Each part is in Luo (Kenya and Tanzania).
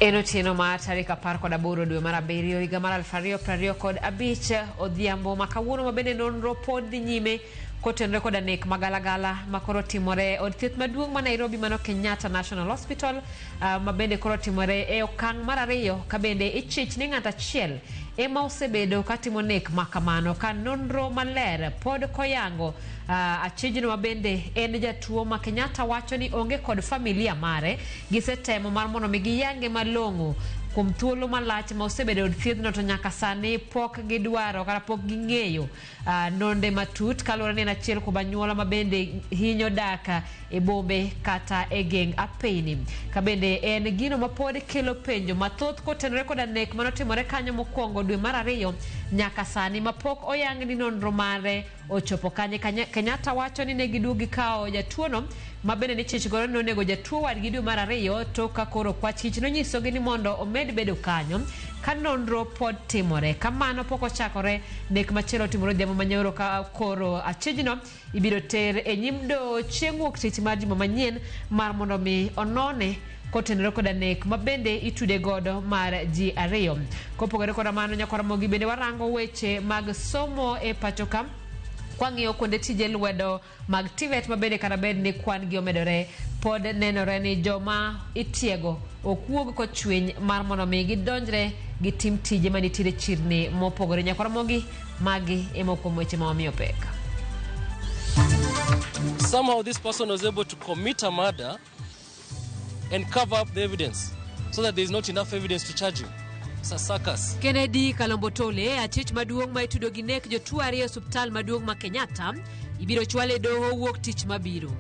En otieno mar tarik 18 dwe mar abiriyo higa mar 2025 odhiambo ma kawuono ma bende nonro pod dhi nyime kotenore koda nek magalagala ma koro timore e od thieth maduong' ma Nairobi mano Kenyatta National Hospital ma bende koro timore e okang' mar ariyo ka bende ichich ni ng'ato achiel ema osebedo katimo nek ma kamano ka nonro maler pod koyango achijno ma bende en jatuo ma Kenyatta wacho ni onge kod familia mare gisetemo mar mondo mi giyange malong'o kuom thuolo malach ma osebedo e od thiedhno to nyaka sani pok gidwaro kata pok ging'eyo nonde matut kaluwore ni en achiel kuom anyuola ma bende hinyo dak e bombe kata e geng apeyni. Ka bende en gino ma pod kelo penjo mathoth kotenore koda nek manotimore kanyo mokwongo dwe mar ariyo nyaka sani ma pok oyang ni nonro mare ochopo kanye. Kenyatta wacho ni ne giduog gikawo jatuono ma bende nichich godo ni nonego jatuo wadgi dwe mar ariyo tok ka koro kwach kich nonyisogi ni mondo omed bedo kanyo ka nonro pod timore. Ka mano pok ochakore, nek machielo otimore odhiambo ma nyoro ka koro achijno ibiro ter e nyim doho chieng' wuok tich mar juma manyien mar mondo mi onone kotenore koda nek ma bende itude godo mar ji ariyo. Kopogore koda mano, nyakwar Ramogi bende warango weche mag somo e pacho ka kwang'iyo kuonde tije lwedo mag TVET ma bende kata bed ni kwan gi omedore pod nenore ni joma itiego ok wuog kochwiny mar mondo mi gidonjre gitim tije manitiere chirni mopogore. Nyakwar Ramogi, magi e moko kuom weche ma wamiyo pek. Somehow this person was able to commit a murder and cover up the evidence so that there is not enough evidence to charge him. It's a circus. Kennedy Kalombo Tole, achich maduong' ma itudo gi nek jotuo ariyo e osuptal maduong' ma Kenyatta, ibiro chwal e doho wuok tich mabiro.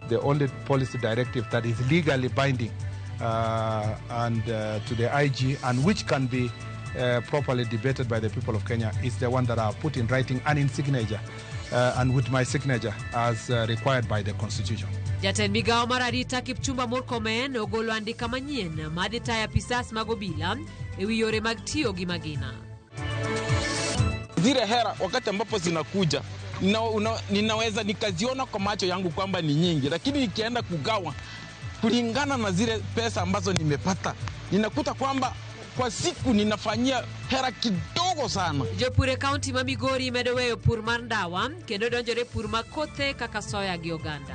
The only policy directive that is legally binding and to the IG and which can be properly debated by the people of Kenya is the one that I have put in writing and in signature and with my signature as required by the Constitution. Jatend migawo mar arita Kipchumba Murkomen ogolo andika manyien madhi tayo apisas mag obila e wi yore mag tiyo gi magina. Zile hera wakati ambapo zinakuja ninaweza nikaziona kwa macho yangu kwamba ni nyingi, lakini nikienda kugawa kulingana na zile pesa ambazo nimepata, ninakuta kwamba kwa siku ninafanyia hera kidogo sana. Jopur e kaunti ma Migori medo weyo pur mar ndawa kendo donjore pur mag kothe kaka soya gi oganda.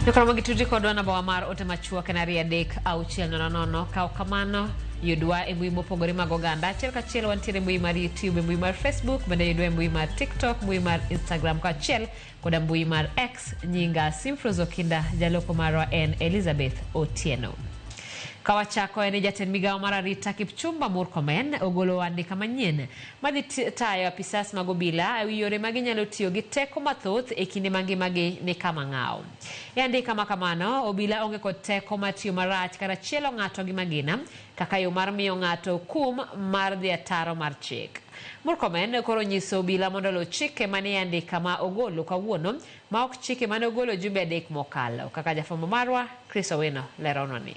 Jokoro gitudri kodwa namba wa mar ote machuok en 23600. Kaw kamano yudwa e mbui mopogore mag oganda. Achiel kachiel wantiere e mbui mar YouTube, e mbui mar Facebook, bende yudwa e mbui mar TikTok, mbui mar Instagram kaachiel koda mbui mar X. Nyinga Simfrose Okinda, jaloko marwa en Elizabeth Otieno. Kawachako en ni jatend migawo mar arita Kipchumba Murkomen ogolo andika manyien madhi tayo apisas mag obila e wi yore ma ginyalo tiyo gi teko mathoth e kinde ma ngimagi ni kama ng'aw. E andika ma kamano, obila onge kod teko mar tiyo marach kata chielo ng'ato gi magina kaka yo mar miyo ng'ato kum mar dhi ataro mar chik. Murkomen koro nyiso obila mondo oluw chike manie andika ma ogolo kawuono ma ok chike mane ogolo jumbe adek mokalo. Kaka jafwambo marwa Chris Owino leronwa ni.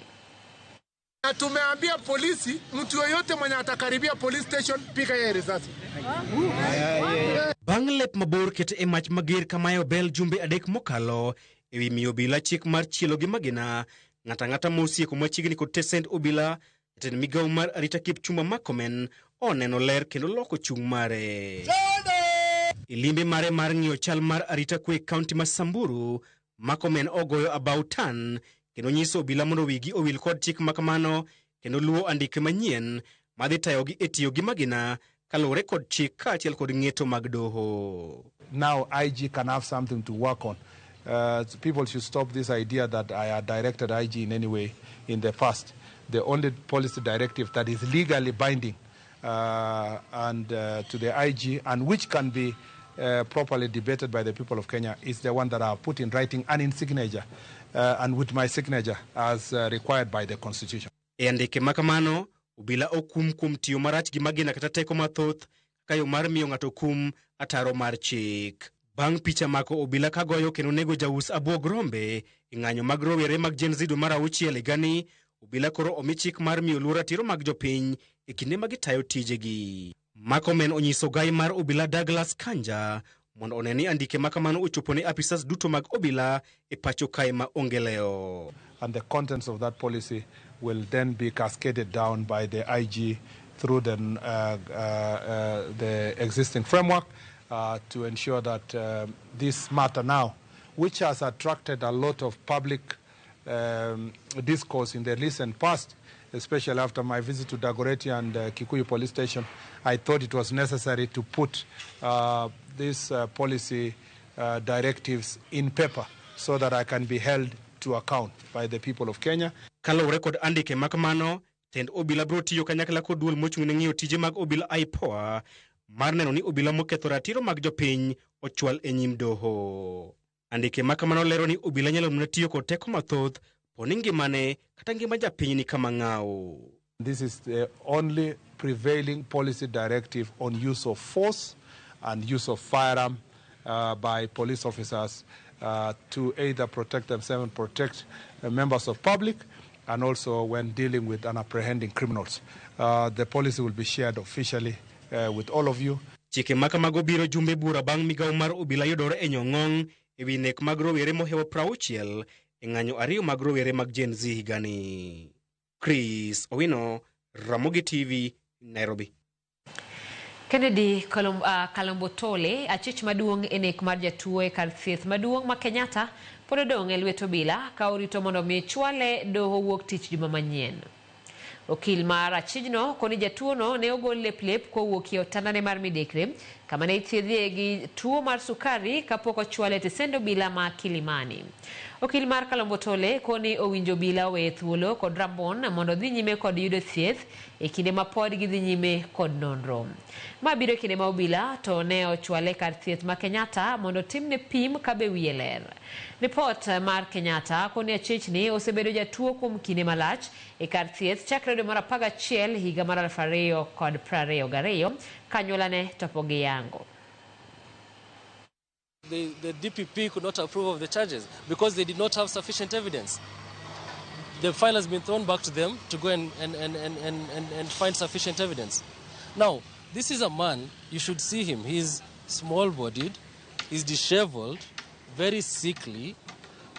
Na tumeambia polisi, mtu yoyote mwenye atakaribia police station, piga yeye risasi. Bang' lep mabor ket e mach mager kamayo bel jumbe adek mokalo ewi miyo obila chik mar chielo gi magina, ng'ato ang'ata mosieko machiegni kod tesend obila, jatend migawo mar arita Kipchumba Murkomen oneno ler kendo loko chung' mare. E limbe mare mar ng'iyo chal mar arita kwe e kaunti ma Samburu, Murkomen ogoyo about turn kendo nyiso obila mondo wigi owil kod chik makamano kendo luwo andike manyien madhi tayogi e tiyo gi magina kaluwore kod chik kaachiel kod ng'eto mag doho. Now IG can have something to work on. People should stop this idea that I had directed IG in any way in the past. The only policy directive that is legally binding and to the IG and which can be properly debated by the people of Kenya is the one that I have put in writing and in signature and with my signature as required by the Constitution. E andike makamano, obila okum kuom tiyo marach gi magina kata teko mathoth kaka yo mar miyo ng'ato kum ataro mar chik. Bang' picha mako obila kagoyo kendo nego jaus abuog rombe e ng'anyo mag rowere mag Gen Z dwe mar auchiel higani, Obila koro omi chik mar miyo luor ratiro mag jopiny e kinde ma gitayo tijegi. Murkomen onyiso gai mar obila Douglas Kanja mondo one ni andike ma kamano ochopo ne apisas duto mag obila e pacho kae ma onge lewo. And the contents of that policy will then be cascaded down by the IG through the existing framework to ensure that this matter now, which has attracted a lot of public discourse in the recent past, especially after my visit to Dagoretti and Kikuyu Police Station, I thought it was necessary to put these policy directives in paper so that I can be held to account by the people of Kenya. Kaluwore kod andike ma kamano, tend obila biro tiyo kanyakla kod duol mochung' ne ng'iyo tije mag obila IPOA mar neno ni obila moketho ratiro mag jopiny ochwal e nyim doho. Andike ma kamano lero ni obila nyalo mana tiyo kod teko mathoth po ni ngimane kata ngima japiny ni kama ng'awo. This is the only prevailing policy directive on use of force and use of firearm by police officers to either protect themselves and protect members of public, and also when dealing with and apprehending criminals. The policy will be shared officially with all of you. Chike ma kamago biro jumbe bura bang' migawo mar obila yudore e nyong'ong' e wi nek mag rowere mohewo 60 e ng'anyo ariyo mag rowere mag Gen Z higani. Chris Owino, Ramogi TV, Nairobi. Kennedy Kalombotole, achich maduong' e nek mar jatuo e kar thieth maduong' ma Kenyatta pod odong' e lwet obila ka orito mondo mi chwale doho wuok tich juma manyien. Okil mar achijno koni jatuono ne ogol lep lep kowuok e otandane mar midekre kama ne ithiedhie gi tuo mar sukari kapok ochwale e tesend obila ma Kilimani. Okil mar Kalombotole koni owinjo obila oweye thuolo kod Rambon mondo dhi nyime kod yudo thieth e kinde ma pod gidhi nyime kod nonro. Ma biro e kinde ma obila to ne ochwale kar thieth ma Kenyatta mondo timne pim kabe wiye ler. Ripot mar Kenyatta koni achichni osebedo jatuo kuom kinde malach e kar thieth chakre dwe mar 11 higa mar 2022 ka anyuolane to pok giyango. The DPP could not approve of the charges because they did not have sufficient evidence. The file has been thrown back to them to go and find sufficient evidence. Now, this is a man, you should see him. He's small-bodied, he's disheveled, very sickly,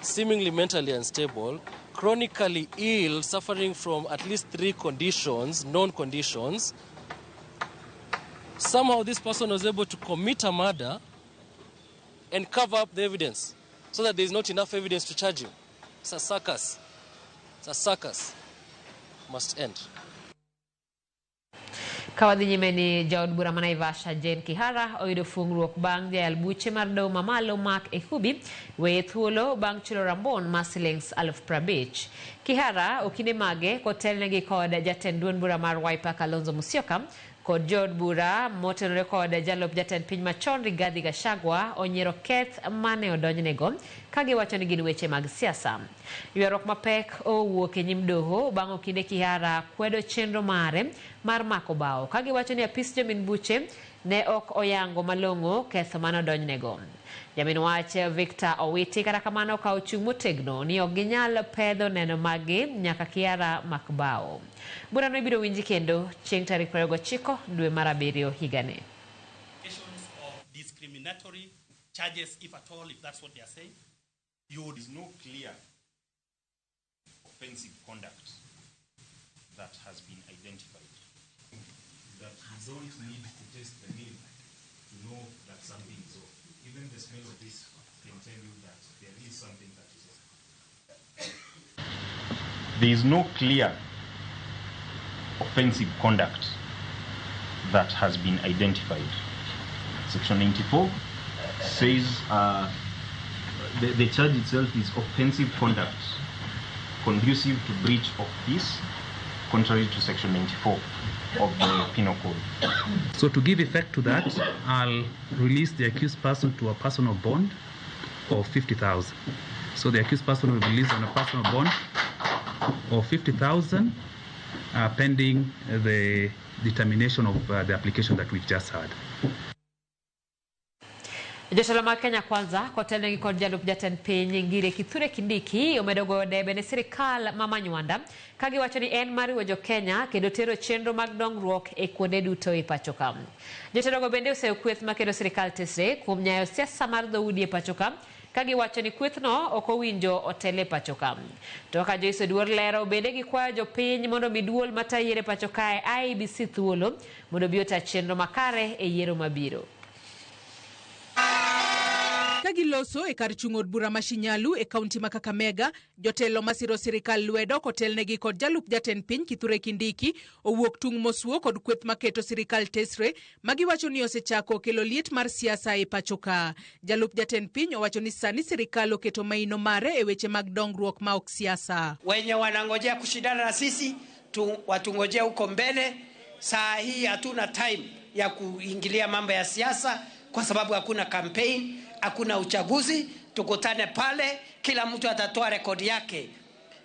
seemingly mentally unstable, chronically ill, suffering from at least 3 conditions, known conditions. Somehow this person was able to commit a murder and cover up the evidence so that there is not enough evidence to charge him. It's a circus. It's a circus. Must end. Ka wadhi nyime ni jaod bura ma Naivasha Jane Kihara oyudo fungruok bang' jayal buche mar doho mamalo Mark Ehubi weye thuolo bang' chulo rambon mar silings 50,000. Kihara okinde mage kotelnegi kod jatend duond bura mar Wiper Kalonzo Musyoka kod jood bura motenore kod jalup jatend piny machon Rigathi Gachagua onyiero keth mane odonjnego ka giwacho ni gin weche mag siasa. Ywaruok mapek owuok e nyim doho bang' okinde Kihara kwedo chenro mare mar mako bao ka giwacho ni apis jomin buche ne ok oyango malong'o ketho mane odonjnego. Jamin wach Victor Owiti kata kamano ka ochung' motegno ni ok ginyal pedho neno maggi nyaka Kihara mak bao. Burano ibiro winji kendo chieng' tarik 29 dwe mar 7 higani. Of discriminatory charges, if at all, if that's what they are saying, you would... There is no clear offensive conduct that has been identified. That you don't need to taste the milk to know that something is off. Even the smell of this can tell you that there is something that is off. There is no clear offensive conduct that has been identified. Section 94 says the charge itself is offensive conduct conducive to breach of peace, contrary to Section 94 of the Penal Code. So to give effect to that, I'll release the accused person to a personal bond of 50,000. So the accused person will be released on a personal bond of 50,000 pending the determination of the application that we've just had. Jotelo mag Kenya Kwanza kotelnegi kod jalup jatend piny Ngire Kithure Kindiki omedo goyo debe ne sirikal ma Manywanda ka giwacho ni en mar riwo jo-Kenya kendo tero chenro mag dongruok e kuonde duto e pacho ka. Jotelogo bende oseyo kweth makedo sirikal tesre kuom nyayo siasa mar dhoudi e pacho ka ka giwacho ni kwethno ok owinjo otel e pacho ka. To kaka Joyce Oduor lero, bende gikwayo jopiny mondo mi duol matayo yiero e pacho kae IEBC thuolo mondo obi ota chenro makare e yiero mabiro. Ka giloso e kar chung' od bura ma Shinyalu e kaunti ma Kakamega, jotelo masiro sirikal lwedo kotelnegi kod jalup jatend piny Kithure Kindiki owuok tung' mosuo kod kweth maketo sirikal tesre magiwacho ni osechako kelo liet mar siasa e pacho ka. Jalup jatend piny owacho ni sani sirikal oketo maino mare e weche mag dongruok ma ok siasa. Wenye wanangojea kushindana na sisi watungojea huko mbele. Saa hii hatuna time ya kuingilia mambo ya siasa kwa sababu hakuna campaign, hakuna uchaguzi. Tukutane pale, kila mtu atatoa rekodi yake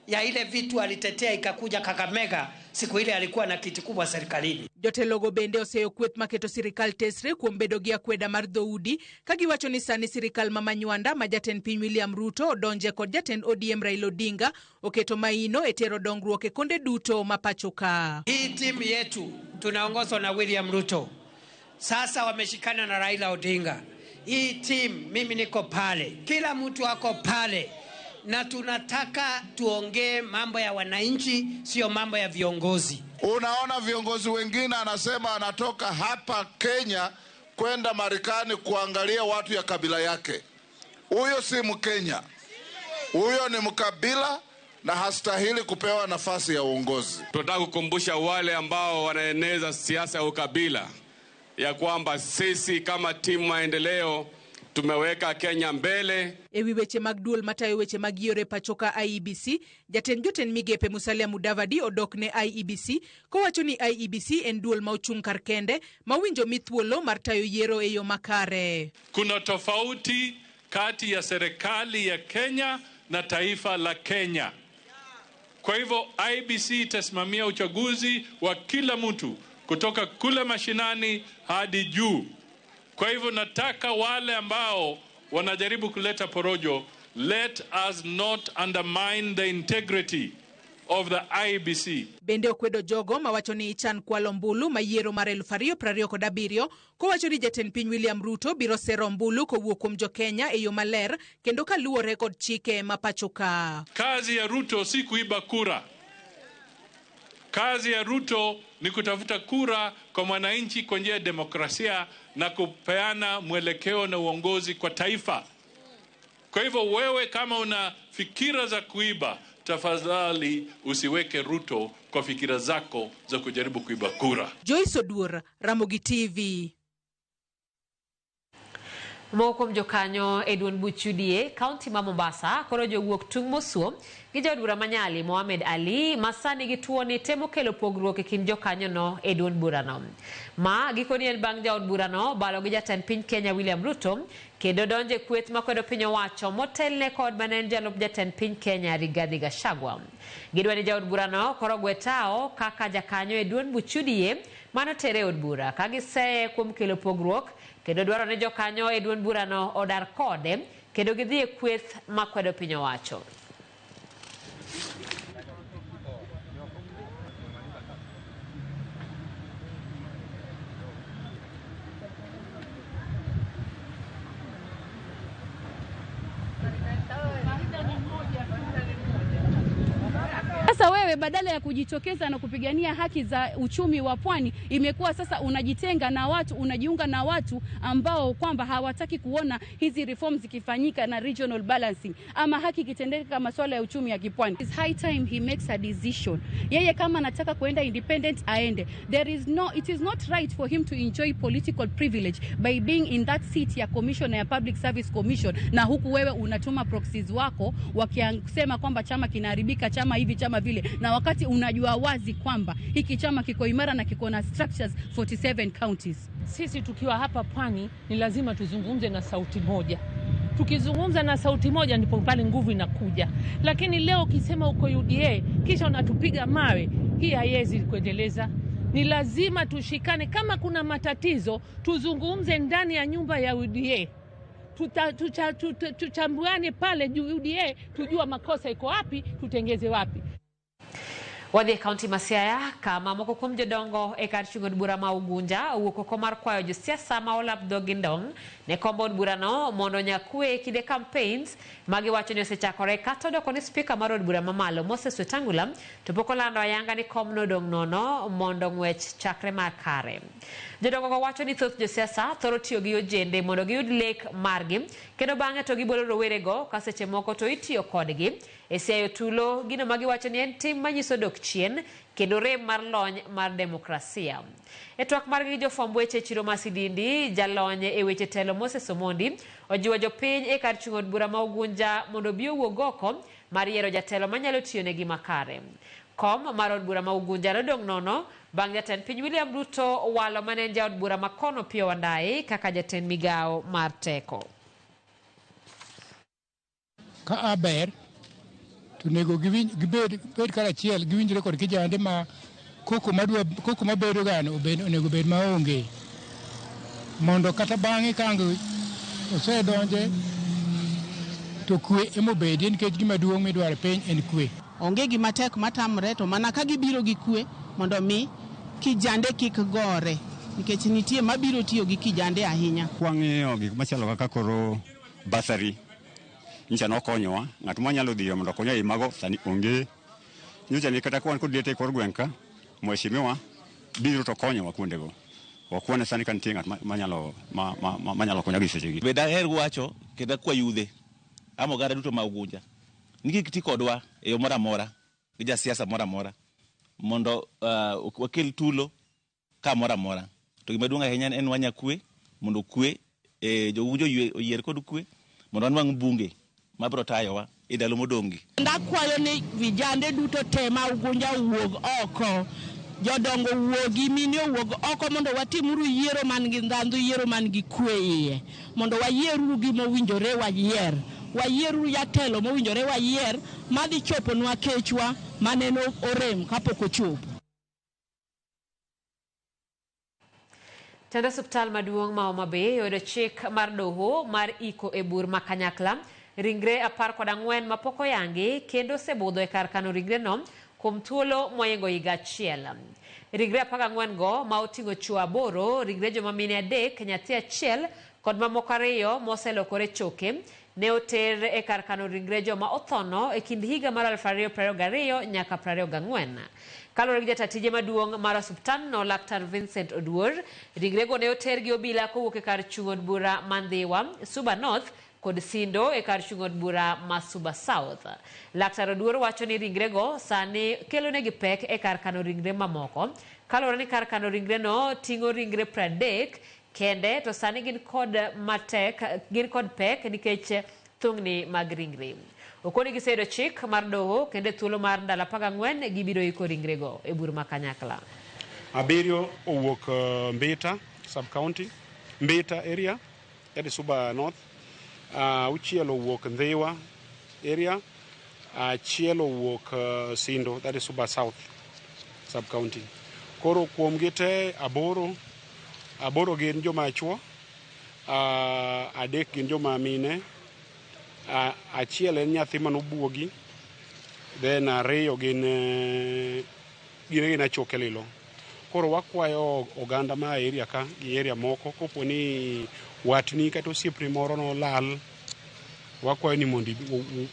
ya ile vitu alitetea ikakuja Kakamega siku ile alikuwa na kiti kubwa serikalini. Jotelogo bende oseyo kweth maketo sirikal tesre kuom bedo gi akweda mar dhoudi ka giwacho ni sani sirikal ma Manywanda ma jatend piny William Ruto odonje kod jatend ODM Raila Odinga oketo maino e tero dongruok e konde duto ma pacho ka. Hii timu yetu tunaongozwa na William Ruto, sasa wameshikana na Raila Odinga. Hii timu mimi niko pale, kila mtu ako pale, na tunataka tuongee mambo ya wananchi, sio mambo ya viongozi. Unaona viongozi wengine anasema anatoka hapa Kenya kwenda Marekani kuangalia watu ya kabila yake. Huyo si Mkenya, huyo ni mkabila na hastahili kupewa nafasi ya uongozi. Tunataka kukumbusha wale ambao wanaeneza siasa ya ukabila ya kwamba sisi kama timu maendeleo tumeweka Kenya mbele. Ewi weche mag duol matayo weche mag yiero e pacho ka IEBC, jatend jotend migepe Musalia Mudavadi odok ne IEBC kowacho ni IEBC en duol ma ochung' kar kende ma winjo mi thuolo mar tayo yiero e yo makare. Kuna tofauti kati ya serikali ya Kenya na taifa la Kenya. Kwa hivyo IEBC itasimamia uchaguzi wa kila mtu kutoka kule mashinani hadi juu. Kwa hivyo nataka wale ambao wanajaribu kuleta porojo, let us not undermine the integrity of the IEBC. Bende okwedo jogo mawacho ni ichan kwalo ombulu ma yiero mar 2027 kowacho ni jatend piny William Ruto biro sero ombulu kowuok kuom jo-Kenya e yo maler kendo kaluwore kod chike ma pacho ka. Kazi ya Ruto si kuiba kura. Kazi ya Ruto ni kutafuta kura kwa mwananchi kwa njia ya demokrasia na kupeana mwelekeo na uongozi kwa taifa. Kwa hivyo wewe kama una fikira za kuiba, tafadhali usiweke Ruto kwa fikira zako za kujaribu kuiba kura. Joyce Oduor, Ramogi TV. Moko kuom jokanyo e duond buch UDA kaunti ma Mombasa koro jowuok tung' mosuo gi jaod bura ma Nyali Mohamed Ali ma sani gituo ni temo kelo pogruok e kind jokanyono e duond burano. Ma gikoni en bang' jaod burano balo gi jatend piny Kenya William Ruto kendo donjo e kweth makwedo piny owacho motelne kod mane en jalup jatend piny Kenya Rigathi Gachagua. Gidwa ni jaod burano koro gwe tao kaka jakanyo e duond buch UDA manotere e od bura ka giseye kuom kelo pogruok kendo dwaro ni jokanyo e duond burano odar kode kendo gidhi e kweth makwedo piny owacho. Sasa wewe badala ya kujitokeza na kupigania haki za uchumi wa pwani, imekuwa sasa unajitenga na watu, unajiunga na watu ambao kwamba hawataki kuona hizi reforms zikifanyika na regional balancing ama haki ikitendeka masuala ya uchumi ya kipwani. It's high time he makes a decision. Yeye kama anataka kuenda independent aende. It is not right for him to enjoy political privilege by being in that seat ya commissioner ya Public Service Commission, na huku wewe unatuma proxies wako wakisema kwamba chama kinaharibika, chama hivi, chama vile, na wakati unajua wazi kwamba hiki chama kiko imara na kiko na structures 47 counties. Sisi tukiwa hapa pwani ni lazima tuzungumze na sauti moja. Tukizungumza na sauti moja ndipo pale nguvu inakuja. Lakini leo ukisema uko UDA kisha unatupiga mawe, hii haiwezi kuendeleza. Ni lazima tushikane. Kama kuna matatizo tuzungumze ndani ya nyumba ya UDA. Tuchambuane pale juu UDA, tujua makosa iko wapi, tutengeze wapi. Wadhi e kaunti ma Siaya kama moko kuom jodongo e kar chung' od bura ma Ugunja owuok oko mar kwayo josiasa ma olap dhogi ndong' ne kombo od burano mondo onyakwe e kinde campaigns ma giwacho ni osechakore kata odoko ni spika mar od bura mamalo Moses Wetangula to pok olando ayanga ni komno odong' nono mondo ng'wech chakre mar kare. Jodongo go wacho ni thoth josiasa thoro tiyo gi ojende mondo giyud lek margi kendo bang'e to gibolo rowerego ka seche moko to itiyo kodgi e siayo tulo gino ma giwacho ni en tim manyiso dok chien kendo rem mar lony mar demokrasia. E twak margi gi jofwamb weche e chiro ma Sidindi, jalony e weche telo Moses Omondi ojiwo jopiny e kar chung' od bura ma Ugunja mondo obi owuog oko mar yiero jatelo manyalo tiyonegi makare. Kom mar od bura ma Ugunja nodong' nono bang' jatend piny William Ruto walo mane en jaod bura ma kono Opiyo Wandayi kaka jatend migawo mar teko. Ka aber to onego gibed bed karachiel giwinjre kod kijande ma koko madwa koko mabedo gano obed onego bed maonge mondo kata bang'e ka ang' osedonje to kwe emobedie nikech gima duong' midwaro e piny en kwe. Onge gima tek matamre to mana ka gibiro gi kwe mondo mi kijande kik gore nikech nitie mabiro tiyo gi kijande ahinya. Kwang'iyo gik machalo kaka koro bursary nyocha nokonyowa, ng'at mwanyalo dhiyo mondo okonywa ei mago sani onge. Nyocha ni kata ka wan kod liete e kor gweng' ka, mheshimiwa biro to konyowa kuondego. Ok wane sani ka nitie ng'at manyalo manyalo konyowa gi sechegi. Be daher wacho kendo akwa yudhe ama oganda duto ma Ugunja ni kik ti kodwa e yo moro amora gi jasiasa moro amora mondo wakel tulo kamoro amora. To gima duong' ahinya en wanya kwe mondo kwe jo Ugunja oyier kod kwe mondo wanwang' bunge mabiro tayowa e ndalo modong' gi. Akwayo ni vijande duto te ma Ugunja owuog oko, jodongo owuogi, mine owuog oko mondo watimuru yiero man gi ndhandhu, yiero man gi kwe iye, mondo wayieruru gima owinjore wayier, wayieruru jatelo mowinjore wayier madhi choponwa kechwa maneno orem kapok ochopo. Tend osiptal maduong' ma Homa Bay oyudo chik mar doho mar iko e bur ma kanyakla ringre 14 mapok oyangi kendo osebudho e kar kano ringreno kuom thuolo moingo higa achiel. Ringre 14 go ma oting'o chwo 8, ringre joma mine 3, nyathi achiel kod mamoko 2 moselokore choke ne oter e kar kano ringre joma othono e kind higa mar 2022 nyaka 24. Kaluwore gi jata tije maduong' mar osiptandno Laktar Vincent Oduor, ringrego ne oter gi obila kowuok e kar chung' od bura ma Ndhiwa, Suba North kod Sindo e kar chung' od bura ma Suba South. Laktar Oduor wacho ni ringrego sani kelonegi pek e kar kano ringre mamoko. Kaluwore ni kar kano ringreno ting'o ringre 30 kende to sani gin kod matek, gin kod pek nikech thungni mag ringre. Okoni giseyudo chik mar doho kendo e thuolo mar ndalo 14 gibiro iko ringrego e bur ma kanyakla. 7 owuok Mbita sub county, Mbita area, that is Suba North. 6 owuok Ndhiwa area, 1 owuok Sindo, that is Suba South sub county. Koro kuom gi te 8 gin joma chwo, 3 gin joma mine, 1 en nyathi manobuogi, then 2 gin achoke lilo. Koro wakwayo oganda ma area ka gi area moko kopo ni watni kata osiepni moro nolal, wakwayo ni mondo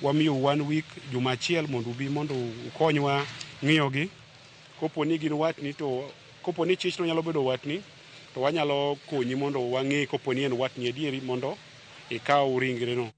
wamiyo 1 week, juma achiel mondo ubi mondo ukonywa ng'iyogi. Kopo ni gin watni to kopo ni chichno nyalo bedo watni to wanyalo konyi mondo wang'e kopo ni en watni adieri mondo ikaw ringreno.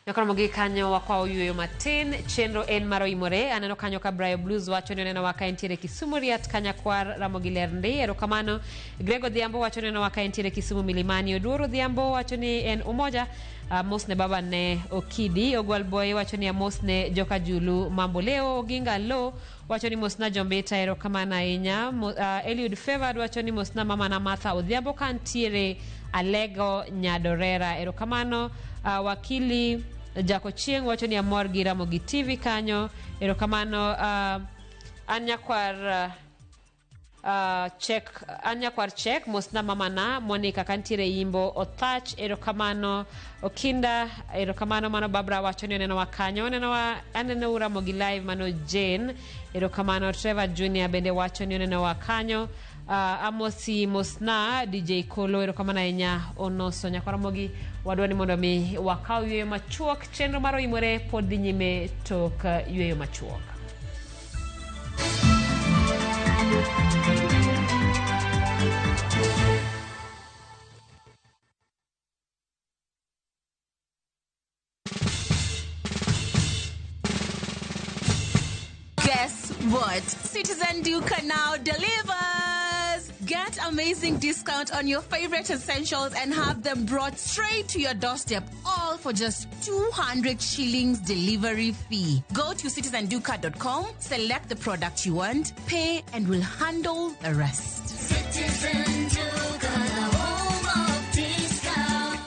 Nyakoro mogik kanyo wakwayo yueyo matin, chenro en mar oimore. Aneno kanyo ka Brayo Blues wacho ni oneno ka entiere Kisumu Riat Kanyakwar Ramogi Ler ndi. Erokamano. Greg Odhiambo wacho ni oneno ka entiere Kisumu Milimani. Oduor Odhiambo wacho ni en Umoja. Amos ne baba ne Okidi. Ogwal Boy wacho ni amos ne joka Julu Mambo Leo. Oginga Lo wacho ni mosna Jombita, erokamano ahinya. Eliud Favored wacho ni mosna mama na Martha Odhiambo kantiere Alego Nyadorera, erokamano. Wakili Jako Chieng wacho ni amor gi Ramogi TV kanyo, erokamano. An nyakwar Chek an nyakwar chek mosna mamana Monica kantiere Imbo Othach erokamano Okinda erokamano mano Babra wacho ni onenowa kanyo onenowa aneno Ramogi live mano Jane erokamano Trevor Junior bende wacho ni onenowa kanyo Amosi mosna DJ Kolo erokamano ahinya Onoso nyakwar Ramogi wadwa ni mondo mi wakaw yueyo machuok chenro mar oimore pod dhi nyime tok yueyo machuok. Guess what? Citizen Duka now delivers! Get amazing discount on your favorite essentials and have them brought straight to your doorstep, all for just 200 shillings delivery fee. Go to citizenduka.com, select the product you want, pay, and we'll handle the rest. Citizen Duka, the home of discount.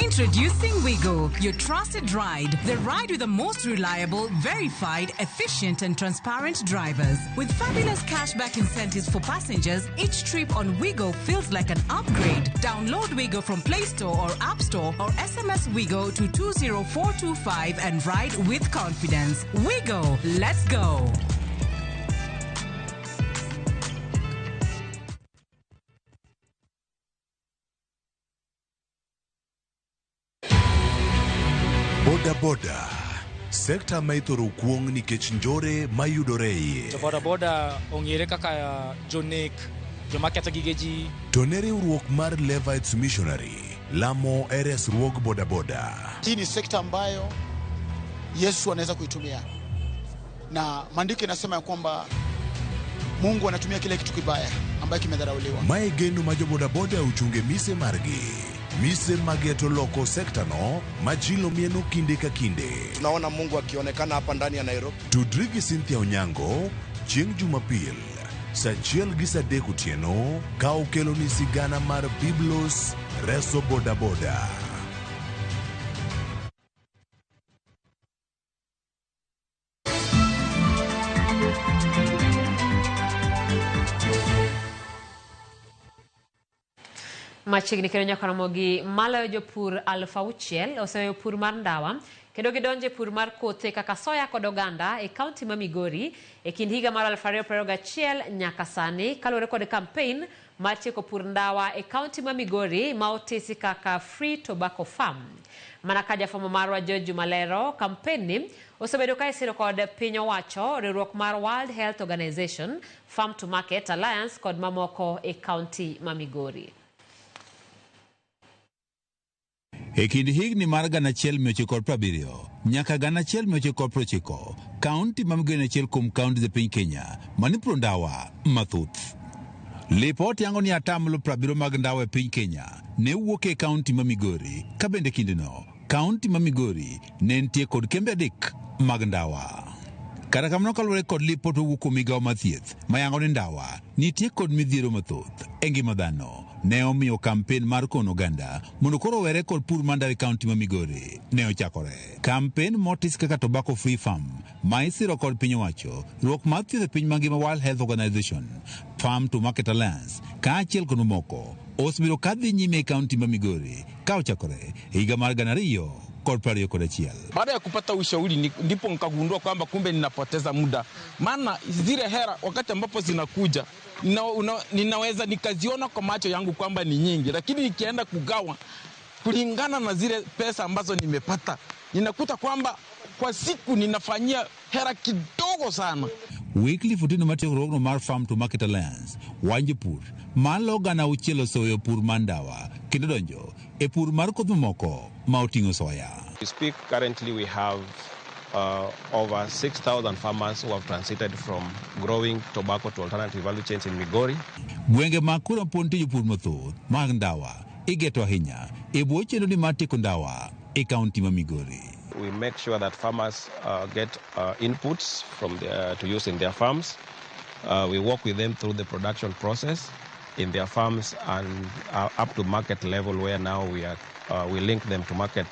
Introducing Wigo, your trusted ride. The ride with the most reliable, verified, efficient, and transparent drivers. With fabulous cashback incentives for passengers, each trip on Wigo feels like an upgrade. Download Wigo from Play Store or App Store or SMS Wigo to 20425 and ride with confidence. Wigo, let's go. Boda boda, sekta ma ithoro kuong' nikech njore mayudore iye. Jo boda boda ong'ere kaka jonek, joma ketho gige ji. To ne riwruok mar Levites Missionary lamo e resruog boda boda. Hii ni sekta ambayo Yesu anaweza kuitumia, na maandiko inasema ya kwamba Mungu anatumia kile kitu kibaya ambayo kimedharauliwa. Mae geno ma jobodaboda ochunge mise margi. Mise mageto loko sekta no majilo mieno kinde ka kinde. Tunaona Mungu akionekana hapa ndani ya Nairobi. Tudri gi Cynthia Onyango chieng' Jumapil saa achiel gi saa adek otieno ka okeloni sigana mar Biblos reso bodaboda. Machiegni kendo nyaka Ramogi maloyo jopur 6,000 oseweyo pur mar ndawa kendo gidonjo e pur mar kothe kaka soya kod oganda e kaunti ma Migori e kind higa mar 2021 nyaka sani kaluwore kod campaign mar tieko pur ndawa e kaunti ma Migori ma otisi kaka Free Tobacco Farm. Mana ka jafwambo marwa George Malero, campaign ni osebedo ka isiro kod piny owacho, riwruok mar World Health Organization, Farm to Market Alliance kod mamoko e kaunti ma Migori. E kind higni mar 1970 nyaka 1990, kaunti ma Migori en achiel kuom kaunti e piny Kenya manipuro ndawa mathoth. Lipot yango ni atamalo 70 mag ndawa e piny Kenya ne wuok e kaunti ma Migori, ka bende kindeno kaunti ma Migori ne nitie kod kembe 3 mag ndawa. Kata kamano kaluwore kod lipot mowuok kuom migawo mar thieth mayango ni ndawa nitie kod midhiero mathoth e ngima dhano, ne omiyo kampen mar kono oganda mondo koro owere kod pur mar ndawa e kaunti ma Migori ne ochakore. Kampen motis kaka Tobacco Free Farm ma isiro kod piny owacho, riwruok mar thieth e piny mangima World Health Organization, Farm to Market Alliance kaachiel kod mamoko osebedo kadhi nyime e kaunti ma Migori ka ochakore e higa mar 2021. Baada ya kupata ushauri ndipo nikagundua kwamba kumbe ninapoteza muda, maana zile hera wakati ambapo zinakuja ninaweza nikaziona kwa macho yangu kwamba ni nyingi, lakini nikienda kugawa kulingana na zile pesa ambazo nimepata ninakuta kwamba kwa siku ninafanyia hera kidogo sana. Wycliffe Otieno matiyo riwruogno mar Farm to Market Alliance wanjo pur malo 6,000 oseweyo pur mar ndawa kendo donjo e pur mar kodhi mamoko ma oting'o soya. We speak currently we have over 6,000 farmers who have transited from growing tobacco to alternative value chains in Migori. Gwenge mag kura pod nitie jopur mathoth mag ndawa igeto ahinya e bwo chenro ni mar tieko ndawa e kaunti ma Migori. We make sure that farmers get inputs from to use in their farms. We work with them through the production process. in their farms and up to market level, where now we link them to market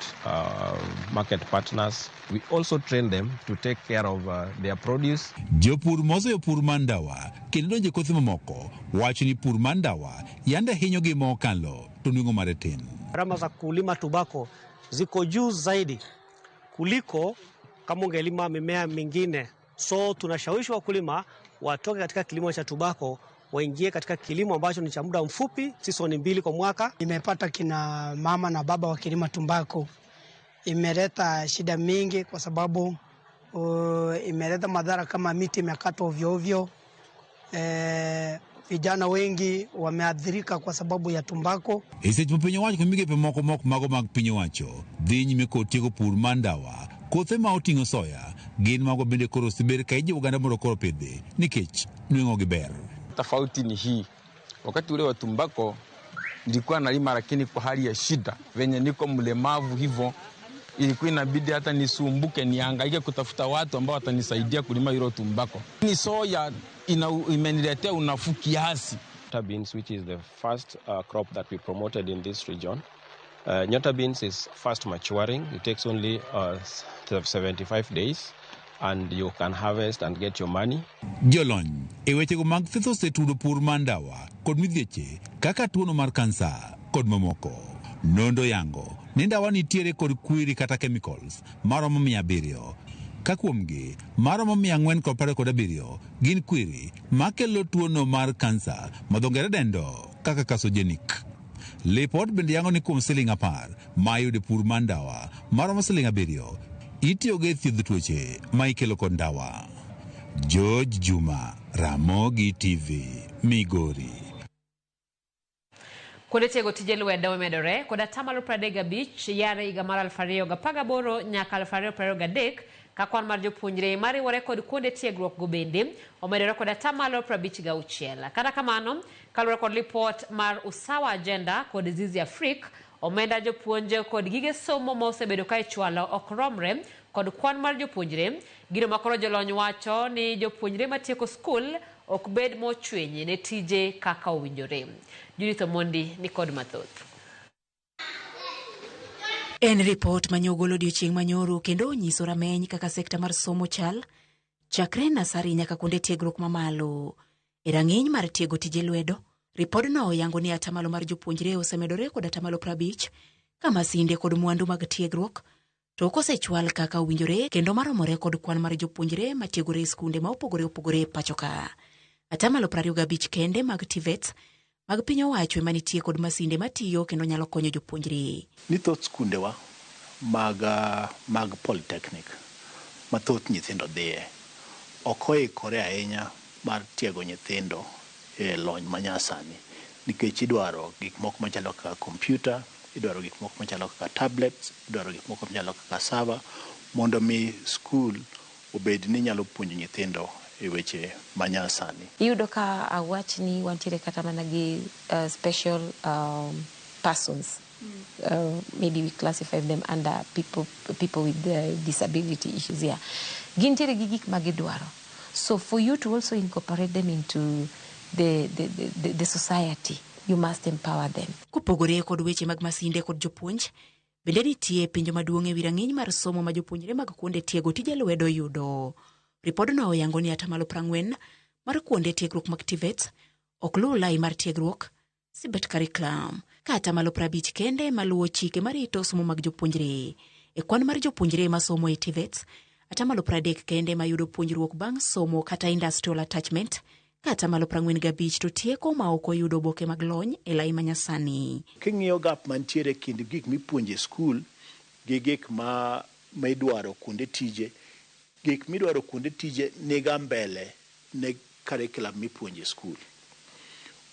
partners. We also train them to take care of their produce. Jopur moseyo pur mar ndawa kendo donjo e kothe mamoko wacho ni pur mar ndawa yande hinyogi mokalo to nweng'o mare tin. Gharama za kulima tubako ziko juu zaidi kuliko kama ungelima mimea mingine. So tunashawishi wakulima watoke katika kilimo cha tubako waingie katika kilimo ambacho ni cha muda mfupi, season 2 kwa mwaka. Nimepata kina mama na baba wakilima tumbako, imeleta shida mingi kwa sababu imeleta madhara kama miti imekatwa ovyo ovyo. Vijana wengi wameathirika kwa sababu ya tumbako. E seche ma piny owacho kod migepe moko mok mago mag piny owacho dhi nyime kod tieko pur mar ndawa, kothe ma oting'o soya gin mago bende koro osebed ka ijiwo oganda mondo koro opidhi nikech nweng'o gi ber. Tofauti ni hii, wakati ule wa tumbako nilikuwa nalima, lakini kwa hali ya shida, venye niko mlemavu hivyo ilikuwa inabidi hata nisumbuke nihangaike kutafuta watu ambao watanisaidia kulima hilo tumbako. Ni soya imeniletea unafuu kiasi. Nyota beans, which is the first crop that we promoted in this region. Nyota beans is fast maturing. It takes only 75 days and you can harvest and get your money. Jolony e wechego mag thieth osetudo pur mar ndawa kod midhieche kaka tuono mar kansa kod mamoko. Nonro yango ni ndawa nitiere kod kwiri kata chemicals maromo 700 ka kuomgi maromo 427 gin kwiri makelo tuono mar kansa ma dho ngere dendo kaka carcinogenic. Lipot bende yango ni kuom siling 10 ma iyudo e pur mar ndawa maromo siling 7 itiyogo e thiedho tuoche ma ikelo kod ndawa. George Juma, Ramogi TV, Migori. Kuonde tiego tije lwedo omedore kod atamalo 35 yare higa mar 2018 nyaka 2023 ka kwan mar jopuonjre mariwore kod kuonde tiegruok go bende omedore kod atamalo 56. Kata kamano, kaluwore kod lipot mar Usawa Agenda kod Zizi Afrik, omenda jopuonj kod gige somo ma osebedo ka ichwalo ok romre kod kwan mar jopuonjre. Gino ma koro jolony wacho ni jopuonjre matieko skul ok bed mochwiny ne tije kaka owinjore. Judith Omondi ni kod mathoth. En ripot manyogolo odiochieng' manyoro kendo onyiso rameny kaka sekta mar somo chal chakre nasari nyaka kuonde tiegruok mamalo. E rang'iny mar tiego tije lwedo, ripodno oyango ni atamalo mar jopuonjre osemedore kod atamalo 50 ka masinde kod mwandu mag tiegruok to ok osechwal kaka owinjore kendo maromore kod kwan mar jopuonjre matiegore e skunde ma opogore opogore e pacho ka. Atamalo 25 kende mag TVET mag piny owacho ema nitie kod masinde matiyo kendo nyalo konyo jopuonjre. Ni thoth skundewa mag polytechnic ma thoth nyithindo dhiye ok oikore ahinya mar tiego nyithindo e lony manyasani nikech idwaro gik moko machalo kaka kompyuta, idwaro gik moko machalo kaka tablets, idwaro gik moko machalo kaka server mondo mi skul obed ni nyalo puonjo nyithindo e weche manyasani. Iyudo ka awach ni wantiere kata mana gi special persons. Maybe we classify them under people with disability issues here. Gintiere gi gik ma gidwaro. So for you to also incorporate them into the society, you must empower them. Kopogore kod weche mag masinde kod jopuonj, bende nitie penjo maduong' e wi rang'iny mar somo ma jopuonjre mag kuonde tiego tije lwedo yudo. Ripodno oyango ni atamalo 40 mar kuonde tiegruok mag TVET ok luw lai mar tiegruok CBET curriculum, ka atamalo 50 kende maluwo chike marito somo mag jopuonjre. E kwan mar jopuonjre masomo e TVET, atamalo 30 kende mayudo puonjruok bang' somo kata industrial attachment, ka atamalo 45 to tieko ma ok oyudo oboke mag lony e lai manyasani. King'iyo gap mantiere kind gik mipuonjo e skul gi gik ma idwaro kuonde tije, gik midwaro kuonde tije niga mbele ne curriculum mipuonjo e skul.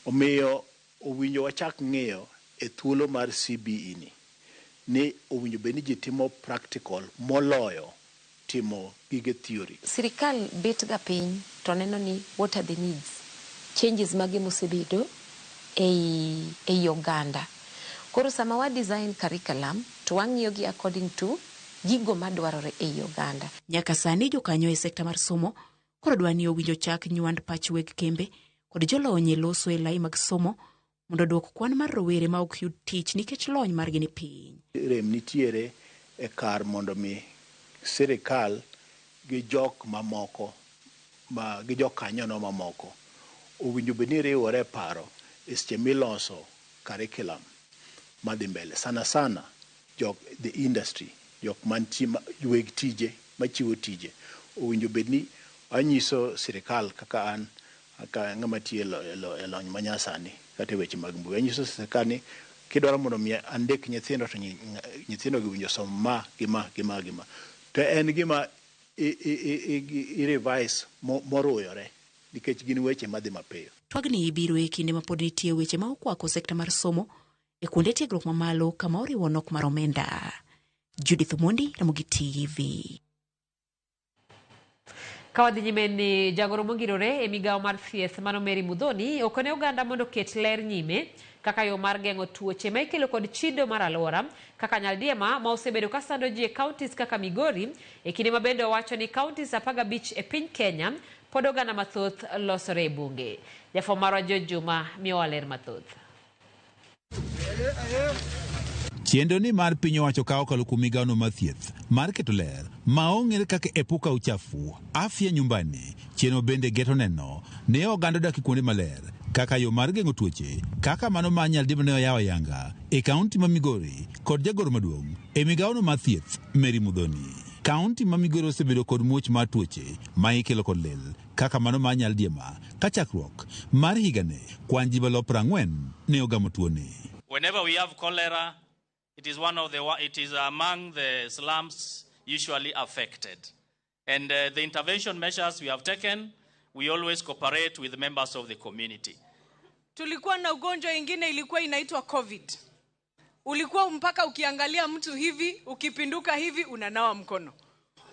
Omiyo owinjo wachak ng'iyo e thuolo mar CBE ni owinjo bed ni ji timo practical moloyo timo gige theory. Sirikal bet ga piny to neno ni what are the needs, changes mage mosebedo ei oganda. Koro sama wa design curriculum to wang'iyo gi according to gigo madwarore ei oganda. Nyaka sani jokanyo e sekta mar somo koro dwa ni owinjo chak nywand pach weg kembe kod jolony e loso e lai mag somo mondo oduok kwan mar rowere ma ok yud tich nikech lony margi ni piny. Rem nitiere e kar mondo mi sirikal gi jok mamoko ma gi jokanyono mamoko owinjo bed ni riwore e paro e seche miloso curriculum madhi mbele sana sana jok the industry jok mantie weg tije machiwo tije owinjo bed ni anyiso sirikal kaka an kaka ng'ama tiyo e lony manyasani kata e weche mag mbui anyiso sirikal ni kidwaro mondo mi andik nyithindo to nyithindo gi owinjo som ma gi ma gi ma gi ma to en gima i revise moruyore nikech gin weche madhi mapiyo. Twagni biro e kinde ma pod nitie weche ma okwako sekta mar somo e kuonde tiegruok mamalo kama oriwo nok mar omenda. Judith Omondi, Ramogi TV. Ka wadhi nyime ni jagoro mongirore e migawo mar thieth mano Mary Muthoni okone oganda mondo oket ler nyime kaka yo mar geng'o tuoche ma ikelo kod chido mar alwora kaka nyaldiema ma osebedo ka sando ji e counties kaka Migori e kinde ma bende owacho ni counties 15 e piny Kenya pod oganda mathoth losore e bunge. Jafwambo marwa George Juma miyowa ler mathoth. Chenro ni mar piny owacho ka okalo kuom migawono mar thieth mar keto ler ma ong'ere kaka Epuka Uchafu, Afya Nyumbani, chenro bende geto neno ne oganda odak e kuonde maler kaka yo mar geng'o tuoche kaka mano ma Nyaldiema ne oyawo ayanga e kaunti ma Migori kod jagoro maduong' e migawono mar thieth Mary Muthoni. Kaunti ma Migori osebedo kod muoch mar tuoche ma ikelo kod lil kaka mano ma Nyaldiema ka chakruok mar higani kwan ji malo 40 ne ogamo tuoni. Whenever we have cholera, it is one of the it is among the slums usually affected. And the intervention measures we have taken, we always cooperate with members of the community. Tulikuwa na ugonjwa ingine ilikuwa inaitwa COVID. Ulikuwa mpaka ukiangalia mtu hivi, ukipinduka hivi unanawa mkono.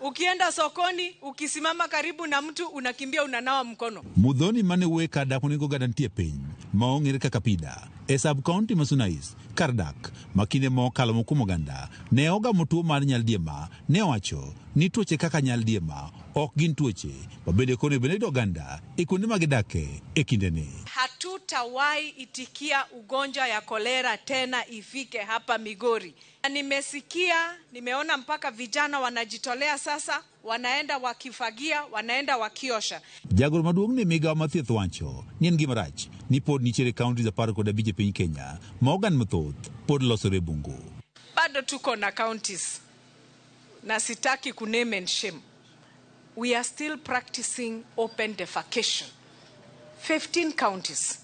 Ukienda sokoni, ukisimama karibu na mtu unakimbia unanawa mkono. Muthoni mane wuoye kar dak monego oganda nitie piny ma ong'ere kaka Pida e sub county ma Suna East kar dak ma kinde mokalo mokuom oganda ne ogamo tuo mar nyaldiema ne owacho ni tuoche kaka nyaldiema ok gin tuoche ma bende koro onego bed ni oganda e kuonde ma gidake e kindeni. Hatutawahi itikia ugonjwa ya kolera tena ifike hapa Migori. Na nimesikia, nimeona mpaka vijana wanajitolea sasa, wanaenda wakifagia, wanaenda wakiosha. Jagoro maduong' ne migawo mar thieth wacho ni en gima rach ni pod nitiere counties 15 e piny Kenya ma oganda mathoth pod losore e bungu. Bado tuko na counties na sitaki ku name and shame. We are still practicing open defecation. 15 counties.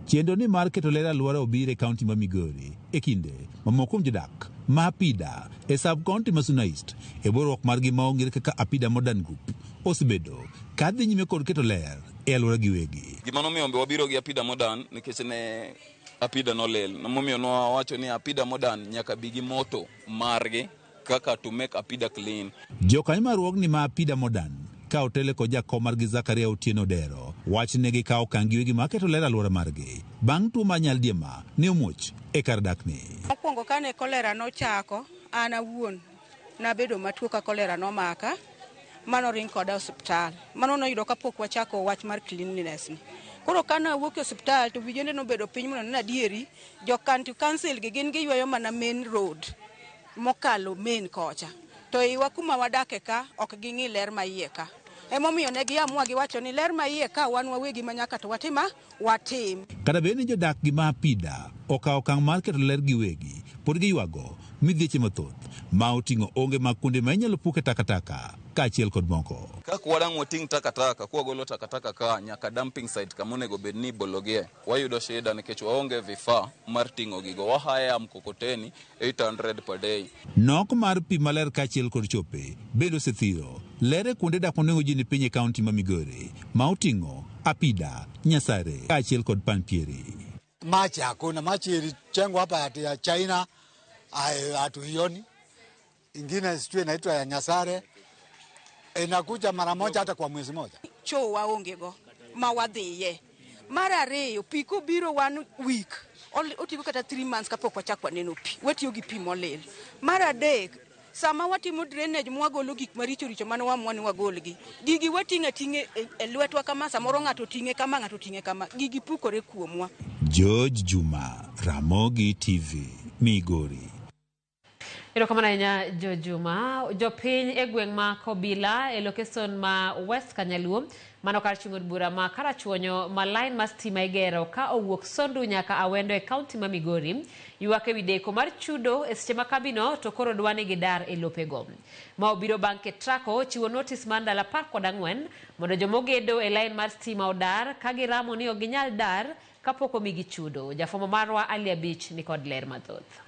Chenro ni mar keto ler alwora obiro e kaunti ma Migori e kinde ma moko kuom jodak ma Apida e sub county ma Suna East e riwruok margi ma ong'ere kaka Apida Modern Group osebedo ka dhi nyime kod keto ler e alwora giwegi. Gima nomiyo be wabiro gi Apida Modern nikech ne Apida nolil. Momiyo nwawacho ni Apida Modern nyaka bi gi moto margi kaka to make Apida clean. Jokanyo mar riwruogni ma Apida Modern ka otele kod jakom margi Zakaria Otieno Dero wach ne gikawo okang' giwegi mar keto ler alwora margi bang' tuo mar nyaldiema ne omuoch e kar dakni. Mokwongo kane kolera nochako, an awuon nabedo matuo ka kolera nomaka, mano ring koda e osiptal. Mano noyudo kapok wachako wach mar cleanliness ni. Koro kane awuok e osiptal to vijende nobedo piny mondo ne adieri, jo county council gi gin giywayo mana main road mokalo main kocha. To iwa kuma wadake ka ok ging'i ler ma iye ka. Emomiyo ne giamua giwacho ni ler ma iye ka wan wawegi ma nyaka to watima watim. Kata bed ni jodak gi ma Apida okawo okang' mar keto ler giwegi, pod giywago midhieche mathoth ma oting'o onge mag kuonde ma inyalo puke takataka kaachiel kod moko. Kaka wadang' wating' takataka kwagolo takataka ka nyaka dumping site kama onego bed ni ibologie, wayudo shida nikech waonge vifaa mar ting'o gigo. Wahaya mkokoteni 800 per day. Nok mar pi maler kaachiel kod chope bende osethiro ler e kuonde dak monego ji ni piny e kaunti ma Migori ma oting'o Apida, Nyasare kaachiel kod Panpieri. Maji hakuna, maji ilijengwa hapa ya China hatuioni. Ingine sijui inaitwa ya Nyasare inakuja mara moja hata kwa mwezi moja. Choo waonge go ma wadhiye. Mar ariyo, pi kobiro one week, otigo kata 3 months kapok wachak waneno pi. Watiyo gi pi molil. Mar adek, Sama watimo drainage mwagolo gik maricho richo mane wamwa ni wagolgi. Gigi wating'o ating'e e lwetwa kama, samoro ng'ato oting'e kama, ng'ato oting'e kama, gigi pukore kuomwa. George Juma, Ramogi TV, Migori. Erokamano ahinya Jojuma. Jopiny e gweng' ma Kobila e lokeson ma West Kanyaluo mano kar chung' od bura ma Karachuonyo ma line mar stima igero ka owuok Sondu nyaka Awendo e kaunti ma Migori ywak ewi deko mar chudo e seche ma kambino to koro dwa ni gidar e lopego. Ma obiro bang' Ketraco chiwo notis mar ndalo 14 mondo jomogedo e line mar stima odar ka giramo ni ok ginyal dar kapok omigi chudo. Jafwambo marwa Ali Abich nikod ler mathoth.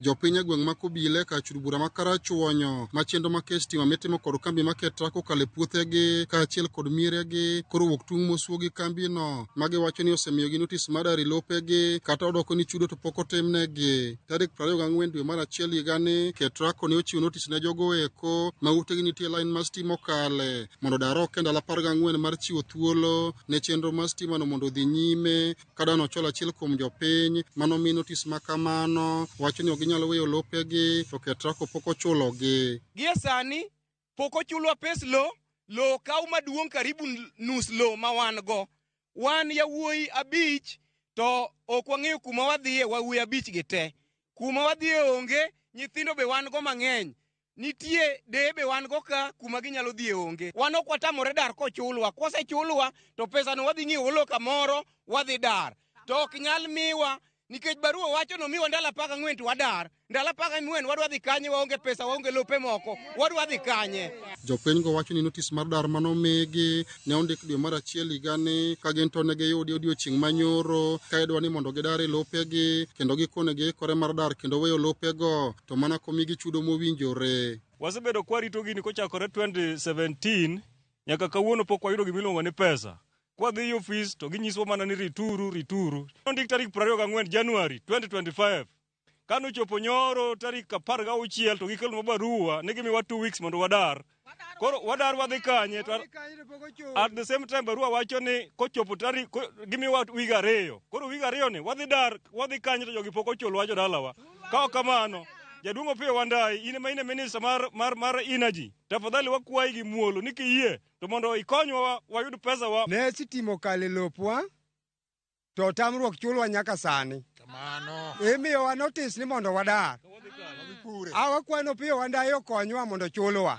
Jopiny e gweng' ma Kobile kar chur bura ma Karachuonyo ma chenro ma kech stima mitimo kod kambi ma Ketraco okalo e puothegi kaachiel kod mieregi koro wuok tung' mosuo gi kambino ma giwacho ni osemiyogi notis mar dar e lopegi kata odoko ni chudo to pok otimnegi. Tarik 24 dwe mar achiel higani Ketraco ne ochiwo notis ne jogo eko ma utegi nitie line mar stima okale mondo odar oko e ndalo 14 mar chiwo thuolo ne chenro mar stima no mondo odhi nyime. Ka Dan Ochola achiel kuom jopiny manomi notis ma kamano wacho ni ok ginyal weyo lopegi to Ketraco pok ochulogi. Gie sani pok ochulwa pes lo, lo okaw maduong' karibu nus lo ma wan go. Wan yawuoyi 5 to ok wang'eyo kuma wadhiye, wawuoyi 5 gi te. Kuma wadhiye onge, nyithindo be wan go mang'eny. Nitie deye be wan go ka kuma ginyalo dhiye onge. Wan ok watamore dar kochulwa. Kosechulwa to pesano wadhi ng'iewo lo kamoro wadhi dar. To ok nyal miwa nikech barua wacho nomiwa ndalo 14 to wadar. Ndalo 14 wadwa dhi kanye, waonge pesa, waonge lope moko, wadwa dhi kanye? Jopinygo wacho ni notis mar dar manomigi ne ondik dwe mar achiel higani ka gin to ne giyudi odiochieng' manyoro ka idwa ni mondo gidar e lopegi kendo gikone giikore mar dar kendo weyo lopego to mana komigi chudo mowinjore. Wasebedo kwarito gini kochakore 2017 nyaka kawuono pok wayudo gimiluongo ni pesa. Kwadhi e ofis to ginyiswa mana ni rituru, rituru. Nondik tarik 24 Januari 2025. Kanochopo nyoro tarik 16 to gikelonwa barua ni gimiwa 2 weeks mondo wadar. Koro wadar wadhi kanye? To at the same time barua wacho ni kochopo tarik gimiwa wig 2. Koro wig 2 ni wadhi dar wadhi kanye to jogi pok ochulwa jodalawa. Ka ok kamano, jaduong' Opiyo Wandayi, in ema in e minister mar energy. Tafadhali wakwayi gi muolo ni kiyie to mondo ikonywa wayud pesa wa. Ne sitima okalo e lopwa to tamruok chulwa nyaka sani. Imiyowa notice ni mondo wadar. Awakwano Opiyo Wandayi okonywa mondo chulwa.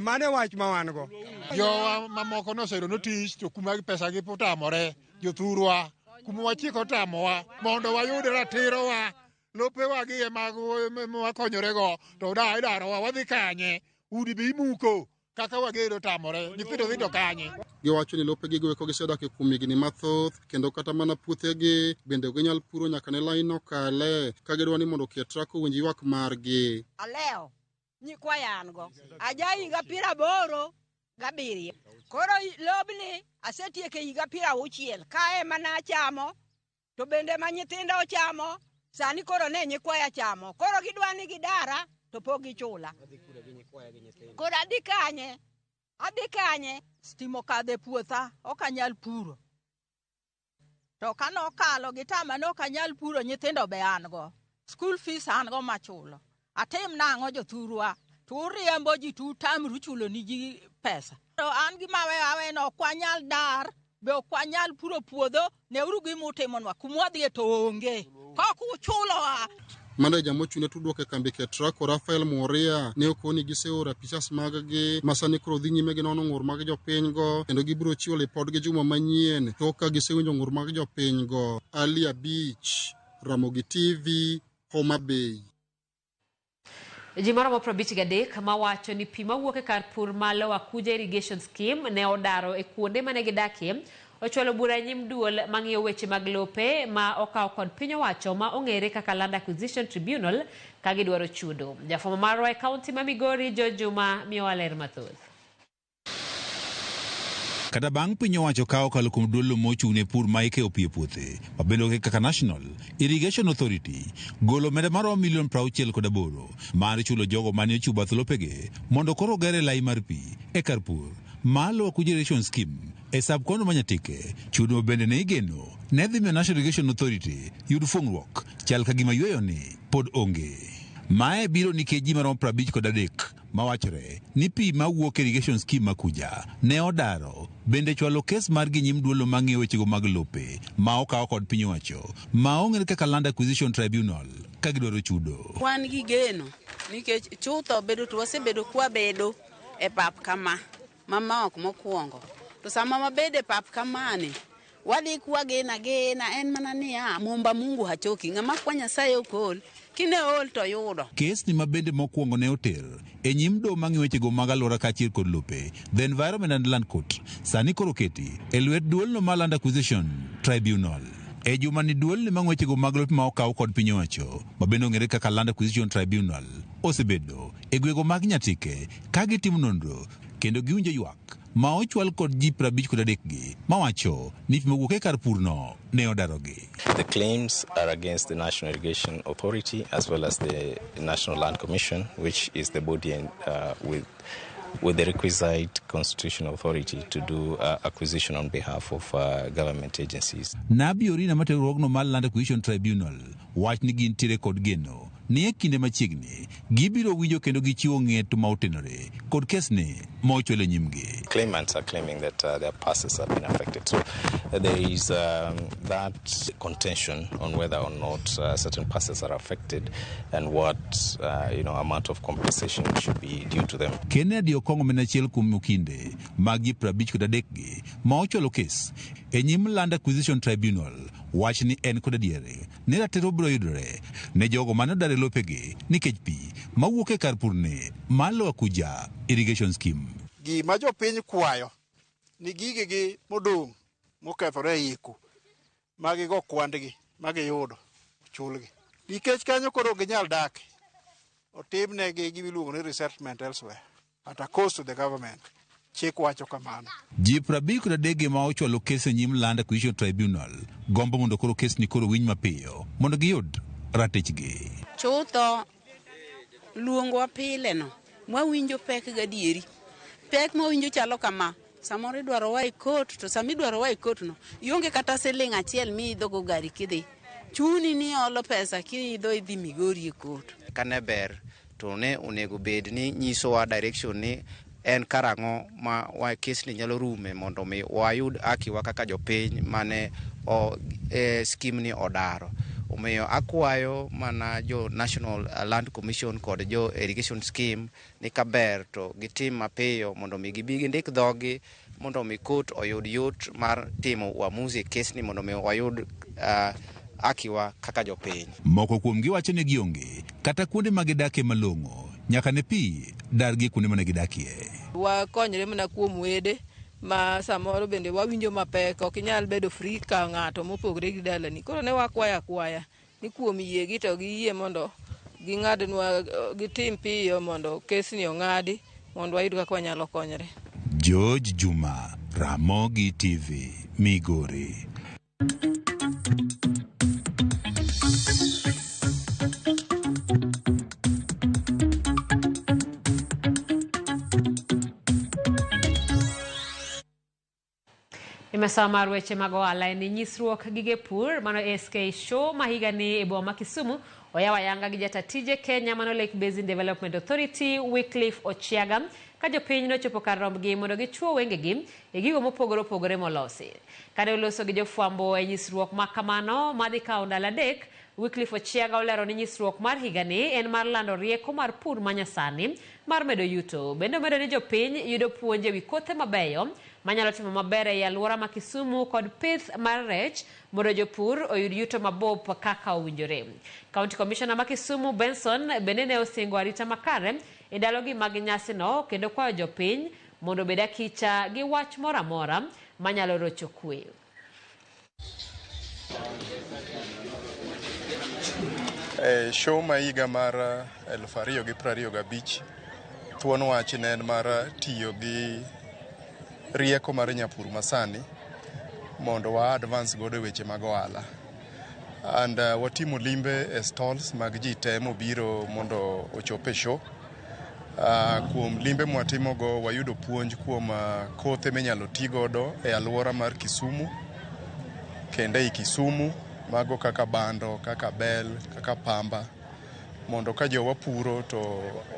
Mano e wach ma wan go. Jowa mamoko noseyudo notice to kuma pesa gi otamore, jothurwa, kuma wachiko otamowa mondo wayud ratirowa, lopewa gi ema wakonyorego to idarowa wadhi kanye, udi be imuko. Kaka wagero tamore, nyithindo dhi to kanye? Giwacho ni lopegi go eko gisedak kuom higni mathoth kendo kata mana puothegi bende ok ginyal puro nyaka ne line okale ka gidwa ni mondo Ketraco owinj ywak margi. Alewo nyikwaya an go aja higa 87. Koro lobni asetieko higa 60 kae mana achamo to bende ma nyithindo ochamo sani koro ne nyikwaya chamo. Koro gidwa ni gidara to pok gichula. Koro adhi kanye? Adhi kanye? Stima okadho e puotha, ok anyal puro. To kanokalo gitama ni ok anyal puro, nyithindo be an go. School fees an go machulo. Atim nang'o jothurwa? To uriembo ji to utamru chulo ni ji pesa. To an gima aweyo aweyo no ok wanyal dar, be ok wanyal puro puodho, neuru gima utimonwa, kumwadhiye to onge. Kok uchulowa. Maneja mochung'ne tudruok e kambi Ketraco Rafael Moria ne okoni giseoro apisas mag-gi ma sani koro dhi nyime gi nono ng'ur mag jopinygo kendo gibiro chiwo lipodgi juma manyien tok ka gisewinjo ng'ur mag jopinygo. Ali Abich, Ramogi TV, Homa Bay. Ji maromo 53 mawacho ni pi mawuok e kar pur ma Lower Kuja Irrigation Scheme ne odaro e kuonde mane gidakie ochwalo bura e nyim duol mang'iyo weche mag lope ma okaw kod piny owacho ma ong'ere kaka Land Acquisition Tribunal ka gidwaro chudo. Jafwambo marwa e kaunti ma Migori George Juma miyowa ler mathoth. Kata bang' piny owacho ka okalo kuom duol mochung' ne pur ma ikeyo pi e puothe mabende ong'ere kaka National Irrigation Authority golo omenda maromo milion 68 mar chulo jogo mane ochiwo bath lopegi mondo koro ogere lai mar pi e kar pur ma Lower Kuja Irrigation Scheme e sub county ma Nyatike. Chudo bende ne igeno ne dhi miyo National Irrigation Authority yud fung'ruok chal ka gima yweyo ni pod onge. Mae biro nikech ji maromo 53 mawachore ni pi mawuok e irrigation scheme ma Kuja ne odaro bende chwalo kes margi nyim duolo mang'iyo wechego mag lope ma okaw kod piny owacho ma ong'ere kaka Land Acquisition Tribunal ka gidwaro chudo. Wan gi geno nikech chutho bedo to wasebedo kwabedo e pap kama mama ok mokwongo to sama wabedo e pap kamani wadhi kwagena gena en mana niya mumba Mungu hachoki ng'ama kwa Nyasaye ok ol kine ol to yudo. Kesni ma bende mokwongo ne oter e nyim doho mang'iyo wechego mag alwora kaachiel kod lope, The Environment and Land Court, sani koro oketi e lwet duolno mar Land Acquisition Tribunal. E jumani duolni mang'iyo wechego mag lope ma okaw kod piny owacho, ma bende ong'ere kaka Land Acquisition Tribunal, osebedo e gwego mag Nyatike ka gitimo nonro kendo giwinjo ywak ma ochwal kod ji 53 gi mawacho ni pi mowuok e kar purno ne odarogi. The claims are against the National Irrigation Authority as well as the National Land Commission, which is the body with the requisite constitutional authority to do acquisition on behalf of government agencies. Nabi Orina matero riwruogno mar Land Acquisition Tribunal wach ni gintiere kod geno ni e kinde machiegni gibiro winjo kendo gichiwo ng'eto ma otenore kod kesni ma ochwal e nyimgi. Claimants are claiming that their passes have been affected. So there is that contention on whether or not certain passes are affected and what amount of compensation should be due to them. Kennedy Okong'o en achiel kuom okinde mag ji 53 gi ma ochwalo kes e nyim Land Acquisition Tribunal wach ni en kod adieri ni ratiro biro yudore ne jogo mane odar e lopegi nikech pi mawuok e kar purni mar Lower Kuja Irrigation Scheme. Gima jopiny kwayo ni gigegi modong' mokethore e iko magigo kwandgi magiyudo ochulgi nikech kanyo koro ok ginyal dak otimnegi gima iluongo ni resettlement elsewhere at a cost to the government. Chik wacho kamano. Ji 53 ma ochwalo kes e nyim Land Acquisition Tribunal gombo mondo koro kesni koro winj mapiyo mondo giyud ratichgi. Chutho luongwa pile no mwawinjo pek gadieri. Pek mwawinjo chalo kama samoro idwaro wa e court to sama idwaro wa e court no ionge kata siling achiel miidho go gari kidhi. Chuni ni olo pesa kiidho idhi Migori e court. Kane ber to ne onego bed ni nyisowa direction ni en karang'o ma wa kesni nyalo rume mondo mi wayud hakiwa kaka jopiny mane o, scheme ni odaro. Omiyo akwayo mana jo National Land Commission kod jo Irrigation Scheme ni kaber to gitim mapiyo mondo mi gibi gindik dhogi mondo mi court oyud yot mar timo uamuzi e kesni mondo mi wayud hakiwa kaka jopiny. Moko kuomgi wacho ni gionge kata kuonde ma gidakie malong'o nyaka ne pi dargi kuonde mane gidakie. Wakonyre mana kuom wede ma samoro bende wawinjo mapek ok inyal bedo free ka ng'ato mopogre gi dalani. Koro ne wakwayo akwaya ni kuom yiegi to giyie mondo ging'adnwa gitim piyo mondo kesni ong'adi mondo wayud kaka wanyalo konyre. George Juma, Ramogi TV, Migori. Imesawa mar weche mag ohala en nyisruok gige pur mano SK Show ma higani e boma ma Kisumu oyaw ayanga gi jata tije Kenya mano Lake Basin Development Authority Wycliffe Ochiaga ka jopiny nochopo kar rombgi mondo gichuo wengegi e gigo mopogore opogore molosi. Kane oloso gi jofwambo e nyisruok ma kamano madhi kawo ndalo 3, Wycliffe Ochiaga olero ni nyisruok mar higani en mar lando rieko mar pur manyasani mar medo yuto. Bende omedo ni jopiny yudo puonj ewi kothe mabeyo manyalo timo maber ei alwora ma Kisumu kod pith mar rech mondo jopur oyud yuto mabup kaka owinjore. County Commissioner ma Kisumu Benson bende ne osingo arita makare e ndalogi mag nyasino kendo kwayo jopiny mondo obed akicha gi wach moro amora manyalo rocho kwe. E show ma higa mar 2025 thuon wach ne en mar tiyo gi rieko mar nyapur masani mondo wa advance godo e weche mag ohala. And watimo limbe e stalls mag ji te mobiro mondo ochop e show. Kuom limbe mwatimogo wayudo puonj kuom kothe minyalo ti godo e alwora mar Kisumu kendo ei Kisumu mago kaka bando, kaka bel, kaka pamba. mondo ka jowa puro to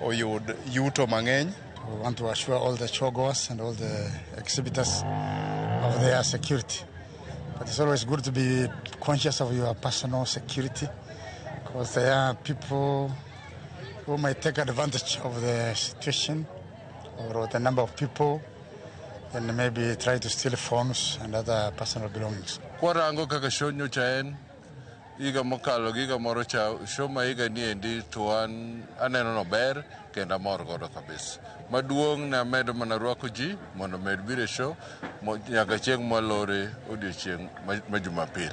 oyud yuto mang'eny. We want to assure all the showgoers and all the exhibitors of their security. But it's always good to be conscious of your personal security, because there are people who might take advantage of the situation or the number of people and maybe try to steal phones and other personal belongings. Kwarango kaka show nyocha en higa mokalo gi higa moro cha, show ma higa ni endi to an aneno nober kendo amor godo kabisa. Maduong' ne amedo mana rwako ji mondo omed biro e show nyaka chieng' mwalore odiochieng' ma Jumapil.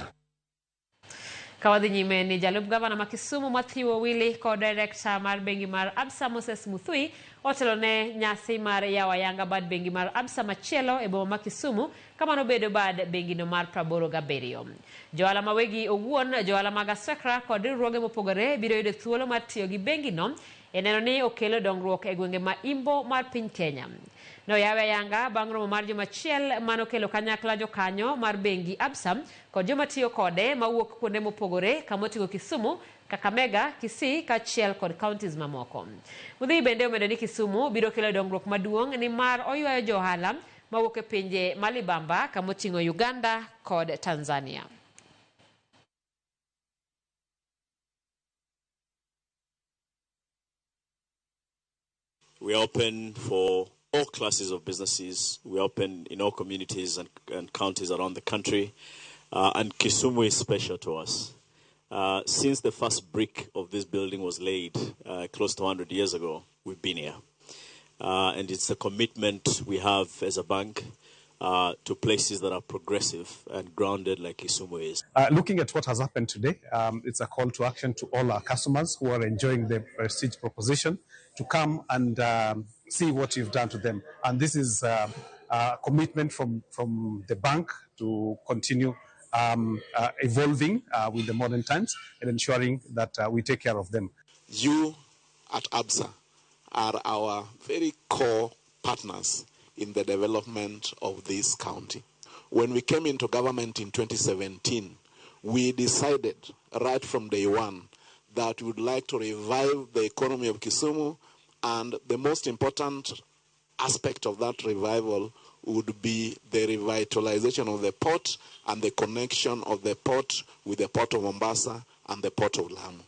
Ka wadhi nyime ni jalup gavana ma Kisumu Mathew Owili kod direkta mar bengi mar Absa Moses Muthui otelo ne nyasi mar yawo ayanga bad bengi mar Absa machielo e boma ma Kisumu kamano bedo bad bengino mar 87. Johala mawegi owuon, johala mag Aswekra kod riwruoge mopogore biro yudo thuolo mar tiyo gi bengino e neno ni okelo dongruok e gwenge ma imbo mar piny Kenya. Noyawe ayanga bang' romo mar juma achiel manokelo kanyakla jokanyo mar bengi Absa kod joma tiyo kode mawuok kuonde mopogore kamoting'o Kisumu, Kakamega, Kisii kaachiel kod counties mamoko. Muthui bende omedo ni Kisumu biro kelo dongruok maduong' nimar oywayo jo ohala mawuok e pinje ma libamba kamoting'o Uganda kod Tanzania. We are open for all classes of businesses. We are open in all communities and counties around the country. And Kisumu is special to us. Since the first brick of this building was laid close to 100 years ago, we've been here. And it's a commitment we have as a bank to places that are progressive and grounded like Kisumu is. Looking at what has happened today, it's a call to action to all our customers who are enjoying the Prestige proposition to come and see what you've done to them. And this is a commitment from the bank to continue evolving with the modern times and ensuring that we take care of them. You at Absa are our very core partners in the development of this county. When we came into government in 2017, we decided right from day one that we would like to revive the economy of Kisumu, and the most important aspect of that revival would be the revitalization of the port and the connection of the port with the port of Mombasa and the port of Lamu.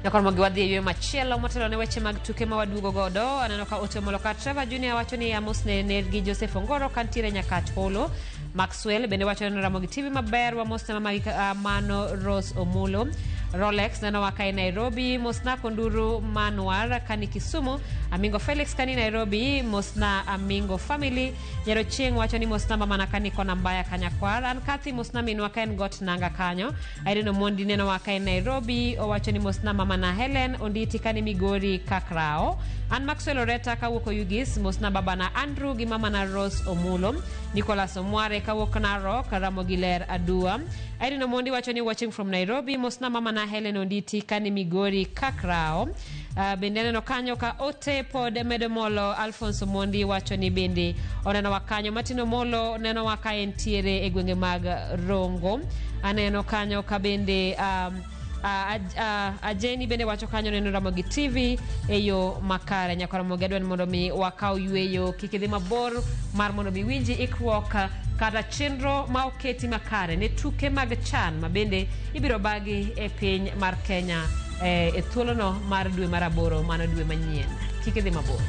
Nyakor mogi wadhi e yweyo machielo motelo ne weche mag tuke ma waduogo godo. Aneno ka ote molo ka Trevor Junior wacho ni amos ne nergi Joseph Ongoro kantiere Nyakach Holo. Maxwell bende wacho ni Ramogi TV maber wamos ne mamagi Mano Rose Omulo. Rolex neno waka e Nairobi, mosna Konduru Manwar kani Kisumu, Amingo Felix kani Nairobi, mosna Amingo Family, Nyero Chieng wacho ni mosna mamana kani kona mbaya Kanyakwar, an Kathi mosna minwa ka en got nanga kanyo, Irene Omondi neno waka e Nairobi, owacho ni mosna mamana Helen Onditi kani Migori Kakrao, an Maxwell Oreta kawuok Oyugis, mosna babana Andrew gi mamana Rose Omulo, Nicholas Omware kawuok Narok, Ramogi Ler Adua, Irene Omondi wacho ni watching from Nairobi, mosna mamana Helen Onditi kani Migori Kakrao. Bende aneno kanyo ka ote pod medo molo. Alphonse Omondi wacho ni bende oneno wa kanyo. Martin Omolo neno wa ka entiere e gwenge mag Rongo. Aneno kanyo ka bende Ajeni bende wacho kanyo neno Ramogi TV e yo makare. Nyaka Ramogi adwa ni mondo mi wakaw yweyo, kik idhi mabor mar mondo mi winji ikruok kata chenro ma oketi makare ne tuke mag CHAN ma bende ibiro bagi e piny mar Kenya e thuolono mar dwe mar 8 mano dwe manyien. Kik idhi mabor.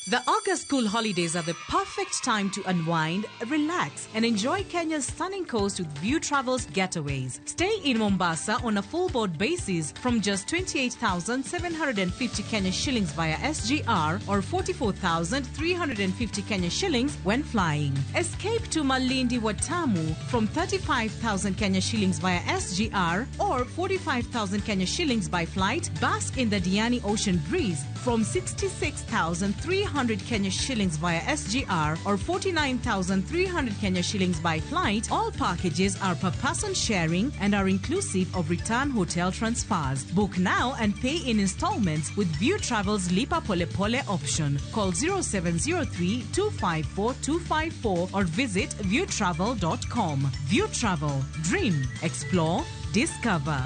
The August school holidays are the perfect time to unwind, relax, and enjoy Kenya's stunning coast with View Travels getaways. Stay in Mombasa on a full board basis from just 28,750 Kenya shillings via SGR or 44,350 Kenya shillings when flying. Escape to Malindi Watamu from 35,000 Kenya shillings via SGR or 45,000 Kenya shillings by flight. Bask in the Diani Ocean breeze from 66,350 200 Kenya shillings via SGR or 49,300 Kenya shillings by flight. All packages are per person sharing and are inclusive of return hotel transfers. Book now and pay in installments with View Travel's Lipa Pole Pole option. Call 0703 254 254 or visit viewtravel.com. View Travel. Dream, explore, discover.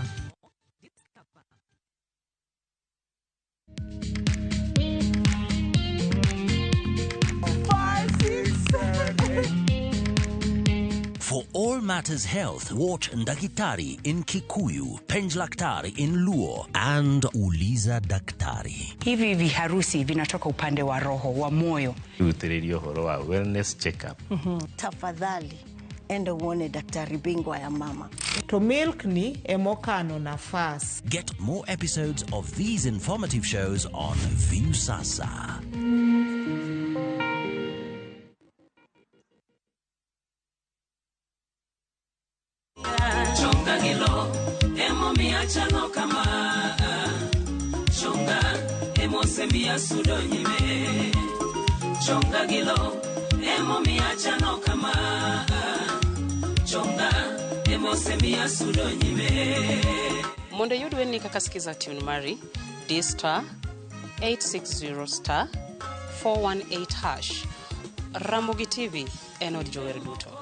Five, six, seven, eight. For all matters health, watch Ndakitari in Kikuyu, Penjlaktari in Luo, and Uliza Daktari. Hivi viharusi vinatoka upande wa roho wa moyo. Rutĩrĩria ũhoro wa wellness check-up. Tafadhali enda uone daktari bingwa ya mama. To milk ni emokano nafas. Get more episodes of these informative shows on Viusasa. Chonga gilo emomiyo achalo kama chonga emosemiya sudo nyime chonga gilo emomiyo achalo kama chonga emosemiya sudo nyime. Mondo iyud wendni kaka Skiza tune mari, di star 860 star 418 hash. Ramogi TV en od jower duto.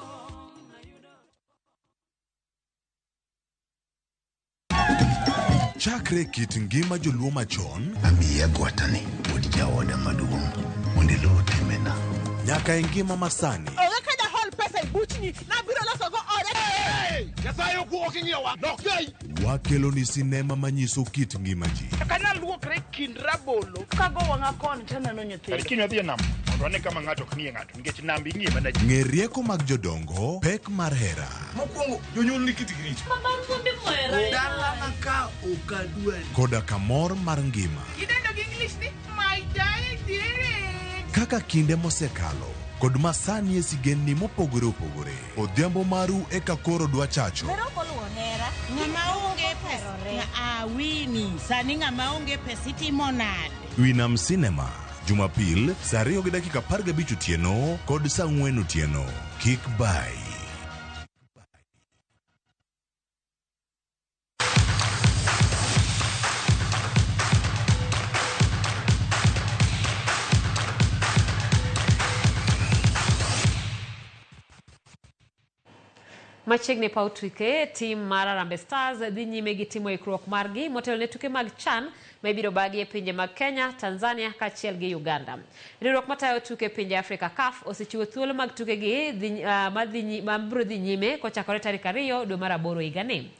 Chakre kit ngima joluo machon amiyi agwatani wuod jaoda maduong' mondo iluw timena nyaka e ngima masani. Onge ka jahol pesa e buchni nabiro losogo ode. Nyasaye ok ing'iyowa nok wakelo ni sinema manyiso kit ngima ji. Ok anyal luokre kind rabolo kago wang'a koni taneno nyithindo. Kiny wadhi e nam mondo wane kama ng'ato ok ng'iye ng'ato nikech nam ing'iye mana ji. Ng'e rieko mag jodongo, pek mar hera. Mokwongo jonyuol ni kitgi richo. Dalana ka ok adwari. Koda kamor mar ngima. Idendo gi English ni my daddy. Kaka kinde mosekalo kod masani e sigendni mopogore opogore. Odhiambo maru eka koro dwa chacho. Bero ok oluwo hera. Ng'ama onge pesa. Awini, sani ng'ama onge pesa itimo nade? Winam Cinema, Jumapil, saa 2:15 otieno kod saa 4 otieno. Kik bai. Machiegni paw tuke, tim mar Harambee Stars dhi nyime gi timo ikruok margi motelo ne tuke mag CHAN ma ibiro bagi e pinje mag Kenya, Tanzania kaachiel gi Uganda. Riwruok matayo tuke e pinje Afrika CAF osechiwo thuolo mag tukegi mabiro dhi nyime kochakore tarik 2 dwe mar 8 higani.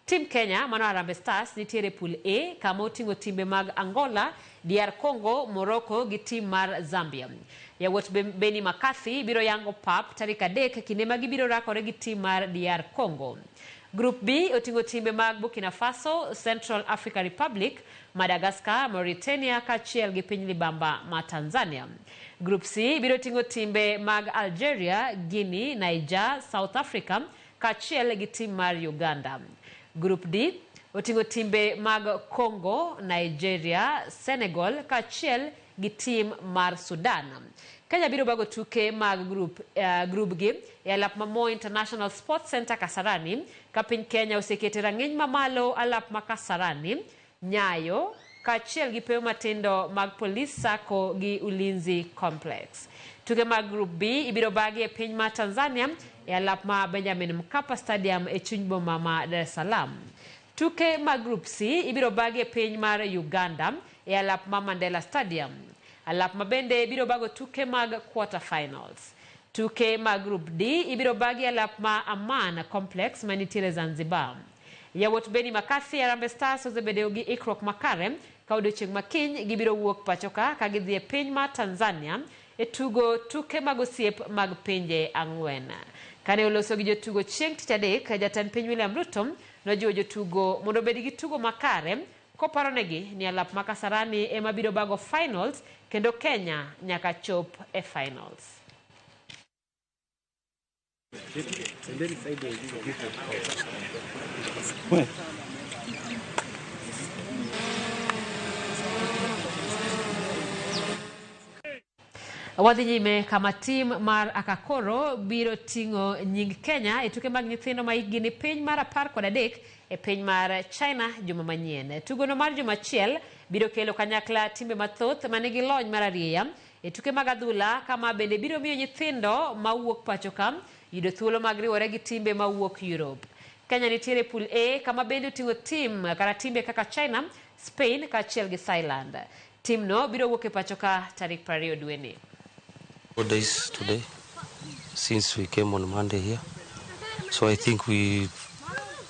Tim Kenya mano Harambee Stars nitiere e pool A kama oting'o timbe mag Angola, DR Congo, Morocco gi tim mar Zambia. Yawuot Benni McCarthy biro yango pap tarik 3 kinde ma gibiro rakore gi tim mar DR Congo. Group B oting'o timbe mag Burkina Faso, Central Africa Republic, Madagascar, Mauritania kaachiel gi piny libamba ma Tanzania. Group C biro ting'o timbe mag Algeria, Guinea, Niger, South Africa kaachiel gi tim mar Uganda. Group D oting'o timbe mag Congo, Nigeria, Senegal kaachiel gi tim mar Sudan. Kenya biro bago tuke mag group gi e alap ma Moi International Sports Center Kasarani, ka piny Kenya osekete rang'iny mamalo alap ma Kasarani, Nyayo kaachiel gi pewe matindo mag Police Sacco gi Ulinzi Complex. Tuke mag Group B ibiro bagi e piny ma Tanzania e alap ma Benjamin Mkapa Stadium e chuny boma ma Dar es Salaam. Tuke mag Group C ibiro bagi e piny mar Uganda e alap ma Mandela Stadium. Alap ma bende biro bago tuke mag quarter finals. Tuke mag Group D ibiro bagi alap ma Aman Complex manitiere Zanzibar. Yawuot Benni McCarthy Harambee Stars osebedo gi ikruok makare ka odiochieng' ma kiny gibiro wuok pachoka ka gidhi e piny ma Tanzania e tugo tuke mag osiep mag pinje 4. Kane oloso gi jotugo chieng' tich adek, jatend piny William Ruto nojiwo jotugo mondo obed gi tugo makare koparonegi ni alap ma Kasarani ema biro bago finals kendo Kenya nyaka chop e finals. Wadhi nyime kama tim mar Akakoro biro ting'o nying Kenya e tuke mag nyithindo ma hikgi ni piny mar 13 e piny mar China juma manyien. Tugono mar juma achiel biro kelo kanyakla timbe mathoth manigi lony mar arieya e tuke mag adhula, kama bende biro miyo nyithindo mawuok pacho ka yudo thuolo mag riwore gi timbe mawuok Europe. Kenya nitiere e pool A kama bende oting'o tim kata timbe kaka China, Spain kaachiel gi Thailand. Timno biro wuok e pacho ka tarik 20 dweni. 4 days today since we came on Monday here. So I think we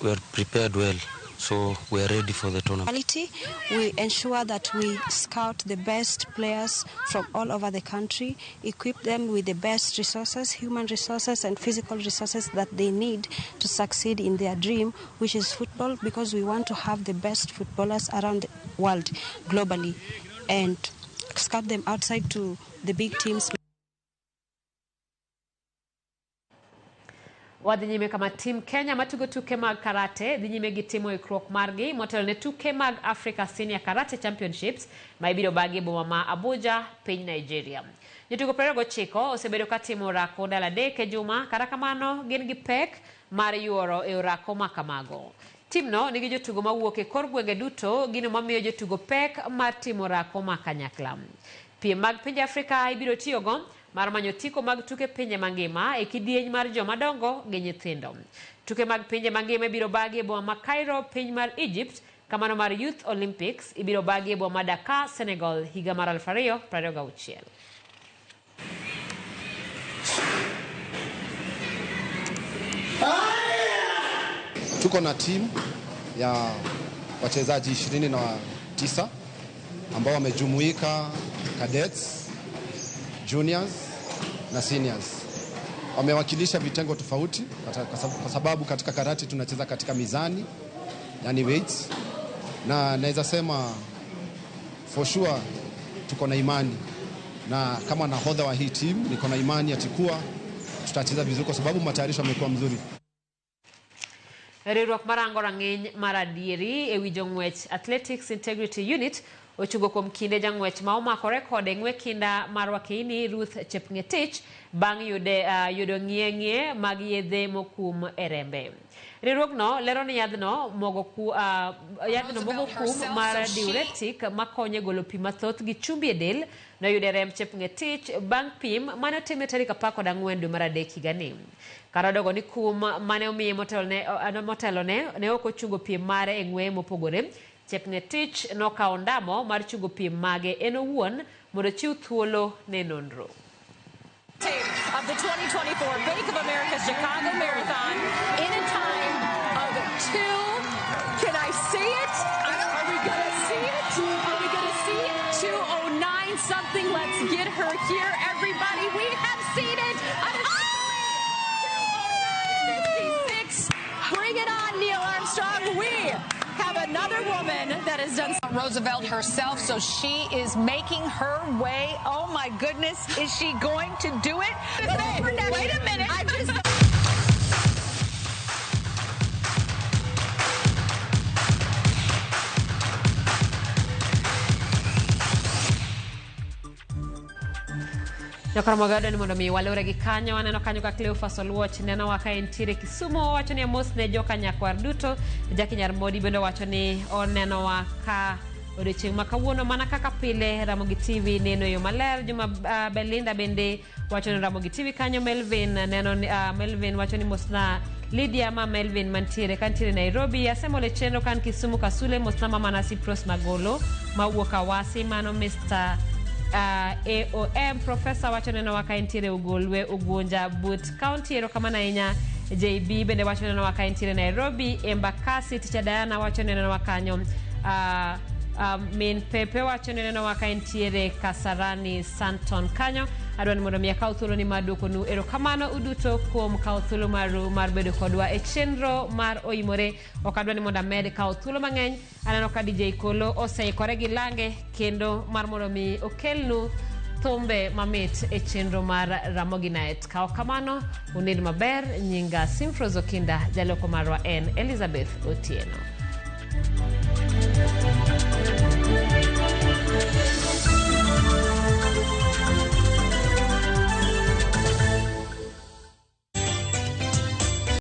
are prepared well. So we are ready for the tournament. Quality, we ensure that we scout the best players from all over the country, equip them with the best resources, human resources and physical resources that they need to succeed in their dream, which is football, because we want to have the best footballers around the world globally and scout them outside to the big teams. Wadhi nyime kama tim Kenya matugo tuke mag karate dhi nyime gi timo ikruok margi motelo ne tuke mag Africa Senior Karate Championships ma ibiro bagi e boma ma Abuja, piny Nigeria. Jotugo 29 osebedo ka timo orako ndalo 3 e juma, kata kamano gin gi pek mar yuoro e orako ma kamago. Timno nigi jotugo mawuok e kor gwenge duto, gino mamiyo jotugo pek mar timo orako ma kanyakla. Piem mag pinje Afrika ibiro tiyogo mar manyo otiko mag tuke pinje mangima e kidieny mar joma dongo gi nyithindo. Tuke mag pinje mangima ibiro bagi e boma ma Cairo, piny mar Egypt, kamano mar Youth Olympics ibiro bagi e boma ma Dakar, Senegal higa mar 2026. Tuko na timu ya wachezaji 29 ambao wamejumuika cadets, juniors na seniors. Wamewakilisha vitengo tofauti kwa sababu katika karate tunacheza katika mizani, yani weights, na naweza sema for sure tuko na imani, na kama nahodha wa hii team niko na imani atikuwa tutacheza vizuri kwa sababu matayarisho yamekuwa mzuri. Riwruok marango rang'iny mar adieri e wi jong'wech Athletics Integrity Unit ochungo kuom kinde jang'wech ma omakore kode ng'we kinda mar Wakeini Ruth Chepng'etich bang' yudo ng'ie mag yedhe mokum e rembe. Riwruogno lero ni yadhno mogo kum mar diuretic makonyo e golo pi mathoth gi chumbi e del noyudo e remb Chepng'etich bang' pim mane otim e tarik 14 dwe mar 3 higani. Kar odogo ni kum mane omiye motelo ne ok ochungo piem mare e ng'weye mopogore, Chepng'etich nokawo ndamo mar chungo piem mage en owuon mondo ochiw thuolo ne nonro. Of the 2024 Bank of America Chicago Marathon in a time of 2. Can I see it? Are we gonna see it? Are we gonna see it? 2:09 something. Let's get her here, everybody. We have seen it. 2:09.56. Bring it on, Neil Armstrong. We have another woman that has done Roosevelt herself, so she is making her way. Oh my goodness, is she going to do it? Wait a minute. I just Jokarmoga ni mondo mi walure gi kanyo. Aneno kanyo ka Cleophas Oluoch nenowa ka entiere Kisumu, owacho ni amos ne joka nyakwar duto. Jackie Nyarmodi bende owacho ni onenowa ka odiochieng' ma kawuono mana kaka pile Ramogi TV neno yo maler. Juma Belinda bende wacho ni Ramogi TV kanyo. Melvin neno Melvin wacho ni mosna Lydia ma Melvin mantiere kantiere Nairobi. Asemole chenro kan Kisumu Kasule mosna mama nasi Pros Magolo mawuok Awasi. Mano Mr. AOM Professor wacho neno waka entiere Ugolwe Ugunja but County. Erokamano ahinya. JB bende wacho neno waka entiere Nairobi. Embakasi Ticha Diana wacho neno wakanyo. Min Pepe wacho neno waka entiere Kasarani Santon kanyo. Adwa ni mondo mi akaw thuolo ni mar duokonu erokamano uduto kuom kawo thuolo maru mar bedo kodwa e chenro mar Oimore. Ok adwa ni mondo amed kawo thuolo mang'eny. Aneno ka DJ Kolo oseikore gi lange kendo mar mondo mi okelnu thumbe mamit e chenro mar Ramogi Night. Kawo kamano, unind maber. Nyinga Simfros Okinda, jaloko marwa en Elizabeth Otieno.